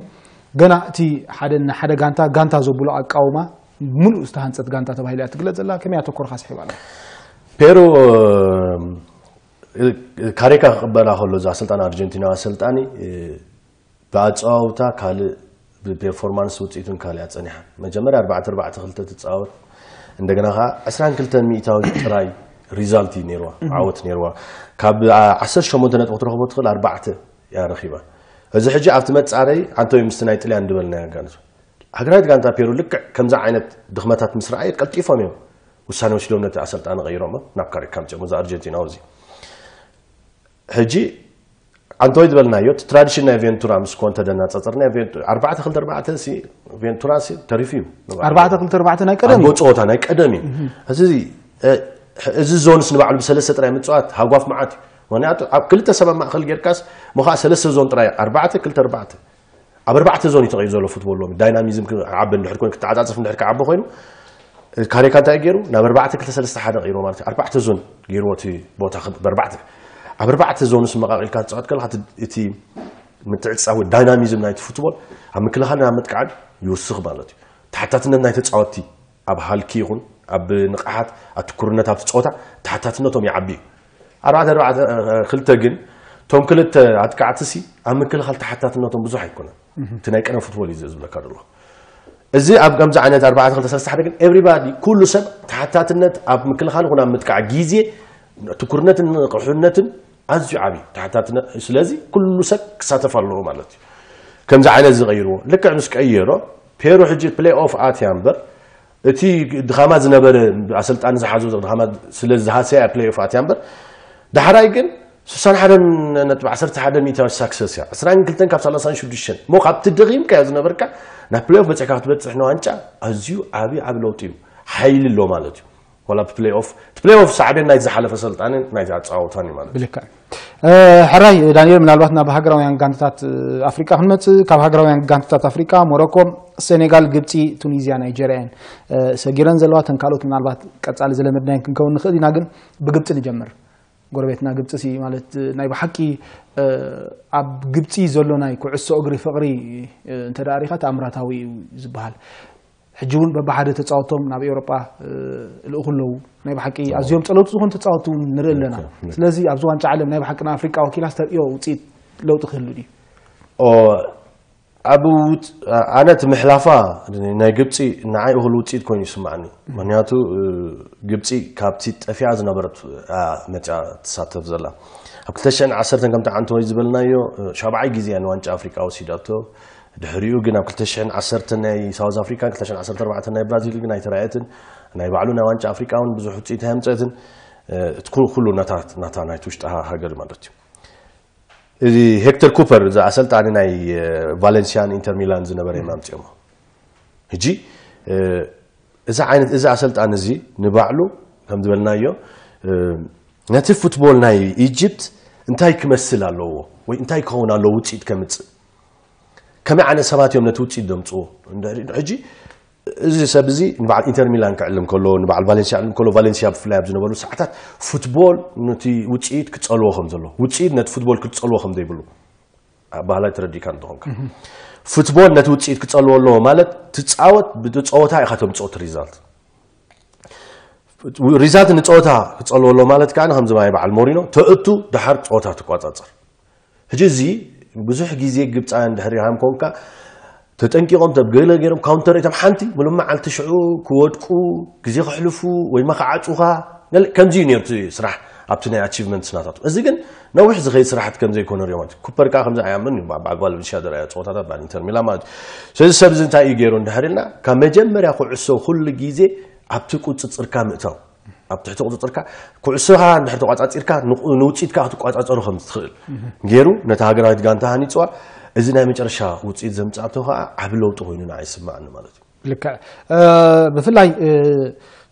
ገና እቲ ሓደ ሓደ ጋንታ ጋንታ ዘብሎ ኣቃውማ ሙሉእ ዝተሃንፀት ጋንታ ተባሂላ እያ ትግለፅ ዘላ። ከመይ ኣተኮርካ ስሒባ ኣላ? ፔሩ ካሬካ ክቕበላ ከሎ እዛ ኣሰልጣኒ ኣርጀንቲናዊ ኣሰልጣኒ ብኣፀዋውታ ካልእ ብፔርፎርማንስ ውፅኢቱን ካልእ እያ ፀኒሓ። መጀመርያ ኣርባዕተ ኣርባዕተ ክልተ ትፃወት፣ እንደገና ከዓ ዕስራን ክልተን ሚእታዊት ጥራይ ሪዛልት እዩ ነይርዋ፣ ዓወት ነይርዋ። ካብ ዓሰርተ ሸሞንተ ነጥቢ ክትረኽቦ ትኽእል ኣርባዕተ እያ ረኺባ። እዚ ሕጂ ኣብቲ መፃረይ ዓንቶይ ምስቲ ናይ ጥልያን ዝበልናዮ ጋንታ ሃገራዊት ጋንታ ፔሩ ልክዕ ከምዚ ዓይነት ድኽመታት ምስ ረኣየት ቀልጢፎም እዮም ውሳነ ወሲዶም ነቲ ኣሰልጣኒ ቀይሮሞ ናብ ካሬካ ኣምፅኦም። እዚ ኣርጀንቲናዊ እዚ ሕጂ ኣንቶይ ዝበልናዮ እቲ ትራዲሽን ናይ ቬንቱራ ምስ ኮንተ ደናፀፅርና ኣርባዕተ ክልተ ኣርባዕተ ሲ ቬንቱራ ሲ ተሪፉ እዩ። ኣርባዕተ ክልተ ኣርባዕተ ናይ ቀደም ኣንጎ እዩ። ፀወታ ናይ ቀደም እዩ። እዚ እዚ ዞንስ ንባዕሉ ብሰለስተ ጥራይ ምፅዋት ሃጓፍ መዓት እዩ። ምክንያቱ ኣብ ክልተ ሰባት ማእኸል ጌርካስ ሞ ከዓ ሰለስተ ዞን ጥራይ ኣርባዕተ ክልተ ኣርባዕተ ኣብ ኣርባዕተ ዞን እዩ ተቐይሩ ዘሎ ፉትቦል ሎሚ። ዳይናሚዝም ክዓቢ እንድሕር ኮይኑ ክተዓፃፀፍ እንድሕር ክዓቢ ኮይኑ ካሬካ እንታይ ገይሩ ናብ ኣርባዕተ ክልተ ሰለስተ ሓደ ቀይሩ ማለት እዩ። ኣርባዕተ ዞን ገይርዎ እቲ ቦታ ክብ- ብኣርባዕተ ኣብ ኣርባዕተ ዞንስ መቃቂልካ ትፃወት ከለካ እቲ- እቲ ምትዕፃዊ ዳይናሚዝም ናይቲ ፉትቦል ኣብ ምክልኻልን ኣብ ምጥቃዕን ይውስኽ ማለት እዩ። ተሓታትነት ናይ ተፃወትቲ ኣብ ሃልኪ ይኹን ኣብ ንቕሓት ኣብ ትኩርነት ኣብቲ ፀወታ ተሓታትነቶም ይዓቢ እዩ። ኣርባዕተ ኣርባዕተ ክልተ ግን እቶም ክልተ ኣጥቃዕቲ ሲ ኣብ ምክልኻል ተሓታትነቶም ብዙሕ ኣይኮነን። እቲ ናይ ቀደም ፉትቦል እዩ ዝብለካ ዘሎ። እዚ ኣብ ከምዚ ዓይነት ኣርባዕተ ክልተ ሰለስተ ሓደ ግን ኤቭሪባዲ ኩሉ ሰብ ተሓታትነት ኣብ ምክልኻል ይኹን ኣብ ምጥቃዕ ግዜ ትኩርነትን ንቕሑነትን ኣዝዩ ዓብዩ ተሓታትነት። ስለዚ ኩሉ ሰብ ክሳተፍ ኣለዎ ማለት እዩ። ከምዚ ዓይነት ዝቐይርዎ ልክዕ ምስ ቀየሮ ፔሩ ሕጂ ፕሌይ ኦፍ ኣትያ እምበር እቲ ድኻማ ዝነበረ ኣሰልጣኒ ዝሓዞ ድኻማ ስለ ዝሃሰያ ፕሌይ ኦፍ ኣትያ እምበር ዳሕራይ ግን ስሳን ሓደን ነጥቢ ዓሰርተ ሓደ ሚእታዊ ሳክሰስ እያ። ዕስራን ክልተን ካብ ሰላሳን ሽዱሽተን እሞ ካብቲ ደኺምካዮ ዝነበርካ ናብ ፕሌይ ኦፍ በፂሕካ ክትበፅሕ ንዋንጫ ኣዝዩ ዓብዪ ዓብ ለውጢ እዩ። ሓይሊ ኣሎ ማለት እዩ። ዋላ ፕሌይ ኦፍ እቲ ፕሌይ ኦፍ ሳዕቤን ናይቲ ዝሓለፈ ሰልጣንን ናይቲ ኣፀዋውታን እዩ ማለት እዩ። ብልክዕ ሕራይ ዳንኤል፣ ምናልባት ናብ ሃገራውያን ጋንታታት ኣፍሪቃ ክንመፅእ፣ ካብ ሃገራውያን ጋንታታት ኣፍሪቃ ሞሮኮ፣ ሴኔጋል፣ ግብፂ፣ ቱኒዝያ፣ ናይጀርያ እየን ሰጊረን ዘለዋ። ተን ካልኦት ምናልባት ቀፃሊ ዝለመድናየን ክንከውን ንኽእል ኢና፣ ግን ብግብፂ ንጀምር። ጎረቤትና ግብፂ ሲ ማለት ናይ ብሓቂ ኣብ ግብፂ ዘሎ ናይ ኩዕሶ እግሪ ፍቕሪ እንተ ሪኢኻ ተኣምራታዊ እዩ ዝበሃል። ሕጂ እውን በብሓደ ተፃወቶም ናብ ኤውሮጳ ልእኹ ኣለዉ። ናይ ብሓቂ ኣዝዮም ፀለውቲ ዝኾኑ ተፃወቲ እውን ንርኢ ኣለና። ስለዚ ኣብዚ ዋንጫ ዓለም ናይ ብሓቂ ንኣፍሪቃ ወኪላ ዝተርእዮ ውፅኢት ለውጢ ክህሉ ድዩ? ኣብ ኣነ እቲ ምሕላፋ ናይ ግብፂ ንዓይ እኹል ውፅኢት ኮይኑ ይስማዕኒ። ምክንያቱ ግብፂ ካብቲ ጠፊኣ ዝነበረት መፅያ ትሳተፍ ዘላ ኣብ ክልተ ሽሕን ዓሰርተን ከምቲ ዓንተወይ ዝበልናዮ ሻብዓይ ግዜ እያ ንዋንጫ ኣፍሪቃ ወሲዳቶ። ድሕሪኡ ግን ኣብ ክልተ ሽሕን ዓሰርተን ናይ ሳውዝ ኣፍሪካን ክልተ ሽሕን ዓሰርተ ኣርባዕተን ናይ ብራዚል ግን ኣይተራእየትን። ናይ ባዕሉ ናይ ዋንጫ ኣፍሪቃ እውን ብዙሕ ውፅኢት ኣየምፀትን። እቲ ኩ- ኩሉ ነታ ናታ ናይቲ ውሽጢ ሃ- ሃገር ማለት እዩ። እዚ ሄክተር ኩፐር እዚ ኣሰልጣኒ ናይ ቫለንሲያን ኢንተር ሚላን ዝነበረ እዮም ኣምፅኦሞ። ሕጂ እዚ ዓይነት እዚ ኣሰልጣኒ እዚ ንባዕሉ ከም ዝበልናዮ ነቲ ፉትቦል ናይ ኢጅፕት እንታይ ክመስል ኣለዎ ወይ እንታይ ክኸውን ኣለዎ ውፅኢት ከምፅእ ከመይ ዓይነት ሰባት እዮም ነቲ ውፅኢት ዘምፅዎ? ሕጂ እዚ ሰብ እዚ ንበዓል ኢንተር ሚላን ክዕልም ከሎ ንበዓል ቫሌንሲያ ክዕልም ከሎ ቫሌንሲያ ብፍላይ ኣብ ዝነበሩ ሰዓታት ፉትቦል ነቲ ውፅኢት ክፀልዎ ከም ዘሎ ውፅኢት ነቲ ፉትቦል ክትፀልዎ ከም ዘይብሉ ባህላይ ተረዲእካ እንተኾንካ ፉትቦል ነቲ ውፅኢት ክፀልዎ ኣለዎ ማለት ትፃወት ብፀወታ ኢኻ ተምፅኦ ሪዛልት ሪዛልት ንፀወታ ክፀልዎ ኣለዎ ማለት ከዓ ከምዚ ማይ በዓል ሞሪኖ ተእቱ ድሓር ፀወታ ትቋፃፀር ሕጂ እዚ ብዙሕ ግዜ ግብፃውያን ድሕሪ ሃም ኮንካ ተጠንቂቖም ተብ ገለ ገይሮም ካውንተር እቶም ሓንቲ ምሉም መዓልቲ ሽዑ ክወድቁ ግዜ ክሕልፉ ወይ ድማ ክዓፁኻ ገለ ከምዚ እዩ ነይሩ እቲ ስራሕ ኣብቲ ናይ ኣቺቭመንትስ ናታቱ እዚ ግን ነዊሕ ዝኸይድ ስራሕቲ ከም ዘይኮነ ሪኦም ኩፐር ከዓ ከምዚ ኣያምን እዩ በዓል ቫለንሲያ ዝረኣዮ ፀወታታት በዓል ኢንተር ሚላን ማለት እዩ ስለዚ ሰብ እዚ እንታይ እዩ ገይሩ እንድሕር ኢልና ካብ መጀመርያ ኩዕሶ ኩሉ ግዜ ኣብቲ ቁፅፅርካ ምእታው ኣብ ትሕቲ ቁፅፅርካ ኩዕሶኻ እንድሕር ተቋፃፂርካ ንውፅኢትካ ክትቋፃፀሩ ከም ትኽእል ገይሩ ነታ ሃገራዊት ጋንታ ሃኒፅዋ እዚ ናይ መጨረሻ ውፅኢት ዘምፃእቶ ከዓ ዓብ ለውጢ ኮይኑ ንዓ ይስማዕኒ ማለት እዩ ልክዕ ብፍላይ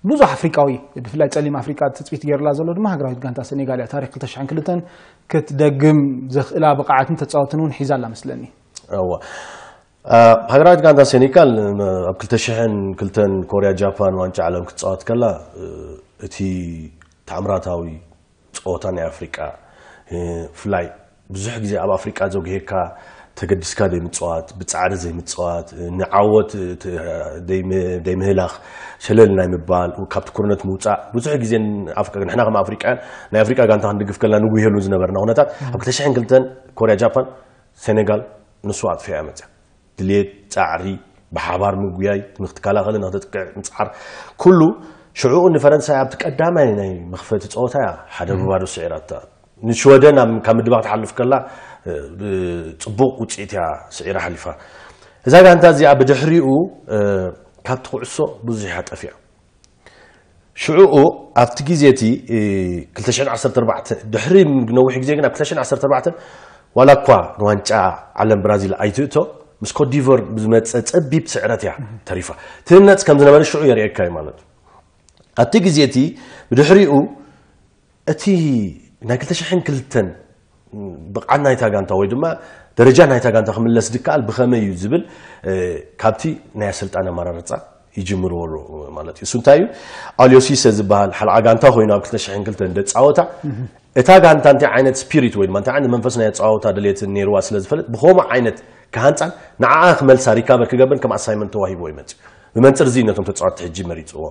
ብዙሕ ኣፍሪቃዊ ብፍላይ ፀሊም ኣፍሪቃ ትፅቢት ገይርላ ዘሎ ድማ ሃገራዊት ጋንታ ሴኔጋል እያ ታሪክ ክልተ ሽሕን ክልተን ክትደግም ዘኽእላ ብቕዓትን ተፃወትን እውን ሒዛ ኣላ መስለኒ እዋ ሃገራዊት ጋንታ ሴኔጋል ኣብ ክልተ ሽሕን ክልተን ኮርያ ጃፓን ዋንጫ ዓለም ክትፃወት ከላ፣ እቲ ተኣምራታዊ ፀወታ ናይ ኣፍሪቃ፣ ብፍላይ ብዙሕ ግዜ ኣብ ኣፍሪቃ ዘጉሄካ፣ ተገዲስካ ዘይምፅዋት፣ ብፃዕሪ ዘይምፅዋት፣ ንዓወት ዘይምህላኽ፣ ሸለል ናይ ምባል፣ ካብ ትኩርነት ምውፃእ። ብዙሕ ግዜ ንሕና ከም ኣፍሪቃውያን ናይ ኣፍሪቃ ጋንታ ክንድግፍ ከለና ንጉሄሉ ዝነበርና ኩነታት፣ ኣብ ክልተ ሽሕን ክልተን ኮርያ ጃፓን፣ ሴኔጋል ንሱ ኣጥፊኣ መፅያ። ድሌት፣ ፃዕሪ፣ ብሓባር ምጉያይ፣ ንክትከላኸልን ንክተጥቅዕ ምፅዓር፣ ኩሉ ሽዕኡ ንፈረንሳይ ኣብቲ ቀዳማይ ናይ መኽፈቲ ፀወታ እያ ሓደ ብባዶ ስዒራታ። ንሽወደን ኣብ ካብ ምድባቕ ትሓልፍ ከላ፣ ብፅቡቕ ውፅኢት እያ ስዒራ ሓሊፋ። እዛ ጋንታ እዚኣ ብድሕሪኡ ካብቲ ኩዕሶ ብዙሕ እያ ጠፊኣ። ሽዕኡ ኣብቲ ግዜ እቲ ክልተ ሽሕን ዓሰርተ ኣርባዕተን ድሕሪ ነዊሕ ግዜ ግን ኣብ ክልተ ሽሕን ዓሰርተ ኣርባዕተን ዋላ እኳ ንዋንጫ ዓለም ብራዚል ኣይትእቶ፣ ምስ ኮትዲቮር ብዝመፀ ፀቢብ ስዕረት እያ ተሪፋ። ትህነፅ ከም ዝነበረ ሽዑ የርእየካ እዩ ማለት እዩ። ኣብቲ ግዜ እቲ ብድሕሪኡ እቲ ናይ ክልተ ሽሕን ክልተን ብቕዓት ናይታ ጋንታ ወይ ድማ ደረጃ ናይታ ጋንታ ክምለስ ድከኣል ብኸመይ እዩ ዝብል፣ ካብቲ ናይ ኣሰልጣኒ ኣመራርፃ ይጅምርዎ ኣለዉ ማለት እዩ። እሱ እንታይ እዩ? ኣልዮ ሲሰ ዝበሃል ሓልዓ ጋንታ ኮይኑ ኣብ ክልተ ሽሕን ክልተን ደፃወታ፣ እታ ጋንታ እንታይ ዓይነት ስፒሪት ወይ ድማ እንታይ ዓይነት መንፈስ ናይ ኣፃወታ ድሌትን ነይርዋ ስለ ዝፈልጥ፣ ብኸምኡ ዓይነት ክሃንፃን ንዓኣ ክመልሳ ሪካቨር ክገብርን ከም ኣሳይመንት ተዋሂብዎ ይመፅእ። ብመንፅር እዚ ነቶም ተፃወትቲ ሕጂ መሪፅዎ።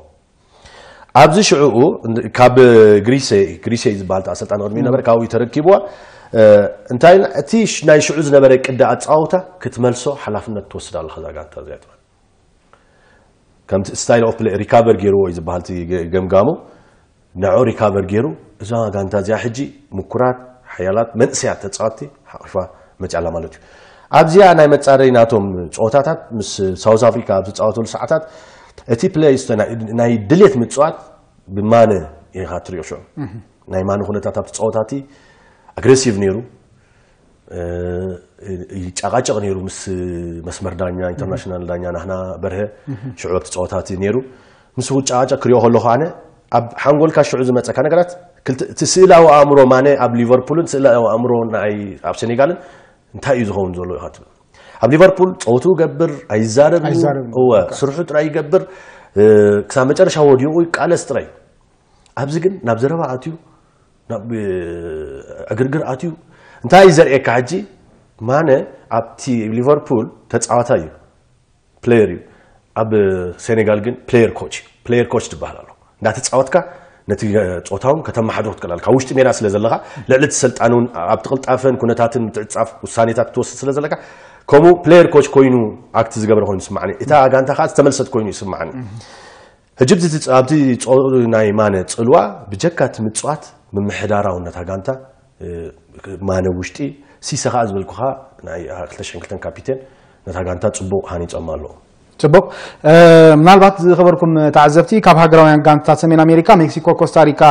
ኣብዚ ሽዕኡ ካብ ግሪሴ ግሪሴ ዝበሃል ኣሰልጣኒ ቅድሚ ነበረ፣ ካብኡ ተረኪብዋ። እንታይ እቲ ናይ ሽዑ ዝነበረ ቅዲ ኣፃወታ ክትመልሶ ሓላፍነት ትወስድ ኣለኻ እዛ ጋንታ እዚኣ ትብል። ከምቲ ስታይል ኦፍ ፕሌይ ሪካቨር ገይርዎ እዩ ዝበሃል እቲ ገምጋሙ። ንዑ ሪካቨር ገይሩ እዛ ጋንታ እዚኣ ሕጂ ምኩራት ሓያላት መንእሰያት ተፃወትቲ ሓቂፋ መፅያ ኣላ ማለት እዩ። ኣብዚኣ ናይ መፃረይ ናቶም ፀወታታት ምስ ሳውዝ ኣፍሪካ ኣብ ዝፃወተሉ ሰዓታት እቲ ፕሌይ ናይ ድሌት ምፅዋት ብማነ ኢኻ ትሪኦ ሽዑ። ናይ ማነ ኩነታት ኣብቲ ፀወታ እቲ ኣግሬሲቭ ነይሩ። ይጨቃጨቅ ነይሩ ምስ መስመር ዳኛ ኢንተርናሽናል ዳኛ ናህና በርሀ። ሽዑ ኣብቲ ፀወታ እቲ ነይሩ። ምስ ውጨቃጨቅ ክሪኦ ከለኹ ኣነ ኣብ ሓንጎልካ ሽዑ ዝመፀካ ነገራት እቲ ስእላዊ ኣእምሮ ማነ ኣብ ሊቨርፑልን ስእላዊ ኣእምሮ ናይ ኣብ ሴኔጋልን እንታይ እዩ ዝኸውን ዘሎ ኢኻ ትብል። ኣብ ሊቨርፑል ፀወትኡ ገብር ኣይዛረብ እዩ። እወ ስርሑ ጥራይ ይገብር። ክሳብ መጨረሻ ወዲቑ ይቃለስ ጥራይ። ኣብዚ ግን ናብ ዘረባ ኣትዩ ናብ ዕግርግር ኣትዩ እንታይ እዩ ዘርእየካ ሕጂ? ማነ ኣብቲ ሊቨርፑል ተፃዋታይ እዩ፣ ፕሌየር እዩ። ኣብ ሴኔጋል ግን ፕሌየር ኮች ፕሌየር ኮች ትበሃል ኣሎ። እንዳተፃወትካ ነቲ ፆታውን ከተመሓድሮ ትክእል ኣለካ። ውሽጢ ሜዳ ስለ ዘለካ ልዕሊ እቲ ሰልጣን እውን ኣብቲ ቅልጣፈን ኩነታትን ምትዕፃፍ ውሳኔታት ክትወስድ ስለ ዘለካ ከምኡ ፕሌየር ኮች ኮይኑ ኣክት ዝገብረ ኮይኑ ይስማዓኒ። እታ ጋንታ ከዓ ዝተመልሰት ኮይኑ ይስማዓኒ። ሕጂ ኣብቲ ናይ ማነ ፅልዋ ብጀካ እቲ ምፅዋት ምምሕዳራዊ ነታ ጋንታ ማነ ውሽጢ ሲሰ ከዓ ዝበልኩኻ ናይ ክልተ ሽሕን ክልተን ካፒቴን ነታ ጋንታ ፅቡቕ ሃኒፆም ኣለዉ። ፅቡቕ። ምናልባት ዝኸበርኩም ተዓዘብቲ ካብ ሃገራውያን ጋንታት ሰሜን ኣሜሪካ ሜክሲኮ፣ ኮስታሪካ፣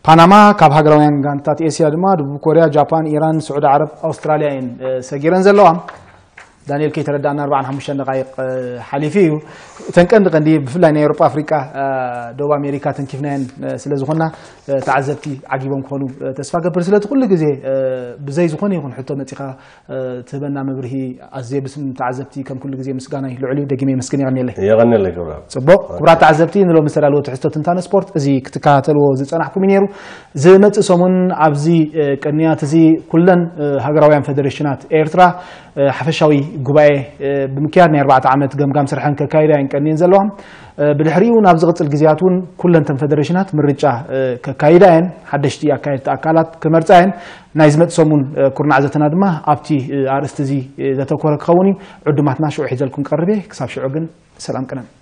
ፓናማ፣ ካብ ሃገራውያን ጋንታት ኤስያ ድማ ደቡብ ኮርያ፣ ጃፓን፣ ኢራን፣ ስዑዲ ዓረብ፣ ኣውስትራልያ እየን ሰጊረን ዘለዋ። ዳንኤል ከይተረዳእና ኣርባዓን ሓሙሽተን ደቃይቕ ሓሊፉ እዩ። እተን ቀንዲ ቀንዲ ብፍላይ ናይ ኤውሮጳ ኣፍሪቃ ደቡብ ኣሜሪካ ተንኪፍናየን ስለ ዝኾና ተዓዘብቲ ዓጊቦም ክኾኑ ተስፋ ገብር። ስለቲ ኩሉ ግዜ ብዘይ ዝኾነ ይኹን ሕቶ መፂኻ ትህበና መብርሂ ኣዝየ ብስም ተዓዘብቲ ከም ኩሉ ግዜ ምስጋናይ ልዑል እዩ። ደጊመ የመስግን። የቐንየለይ። የቐንየለይ ክብራ። ፅቡቕ። ክቡራት ተዓዘብቲ ንሎሚ ዝተዳለወ ትሕዝቶ ትንታነ ስፖርት እዚ ክትከታተልዎ ዝፀናሕኩም እዩ ነይሩ። ዝመፅእ ሰሙን ኣብዚ ቅንያት እዚ ኩለን ሃገራውያን ፌደሬሽናት ኤርትራ ሓፈሻዊ ጉባኤ ብምክያድ ናይ ኣርባዕተ ዓመት ገምጋም ስርሐን ከካይዳ እየን ቀንየን ዘለዋ። ብድሕሪኡ ናብ ዝቕፅል ግዜያት እውን ኩለንተን ፌደሬሽናት ምርጫ ከካይዳ እየን፣ ሓደሽቲ ኣካየድቲ ኣካላት ክመርፃ እየን። ናይ ዝመፅእ ሰሙን ኩርናዕ ዘተና ድማ ኣብቲ ኣርእስቲ እዚ ዘተኮረ ክኸውን እዩ። ዕዱማትና ሽዑ ሒዘልኩም ቀርብ እየ። ክሳብ ሽዑ ግን ሰላም ቅነን።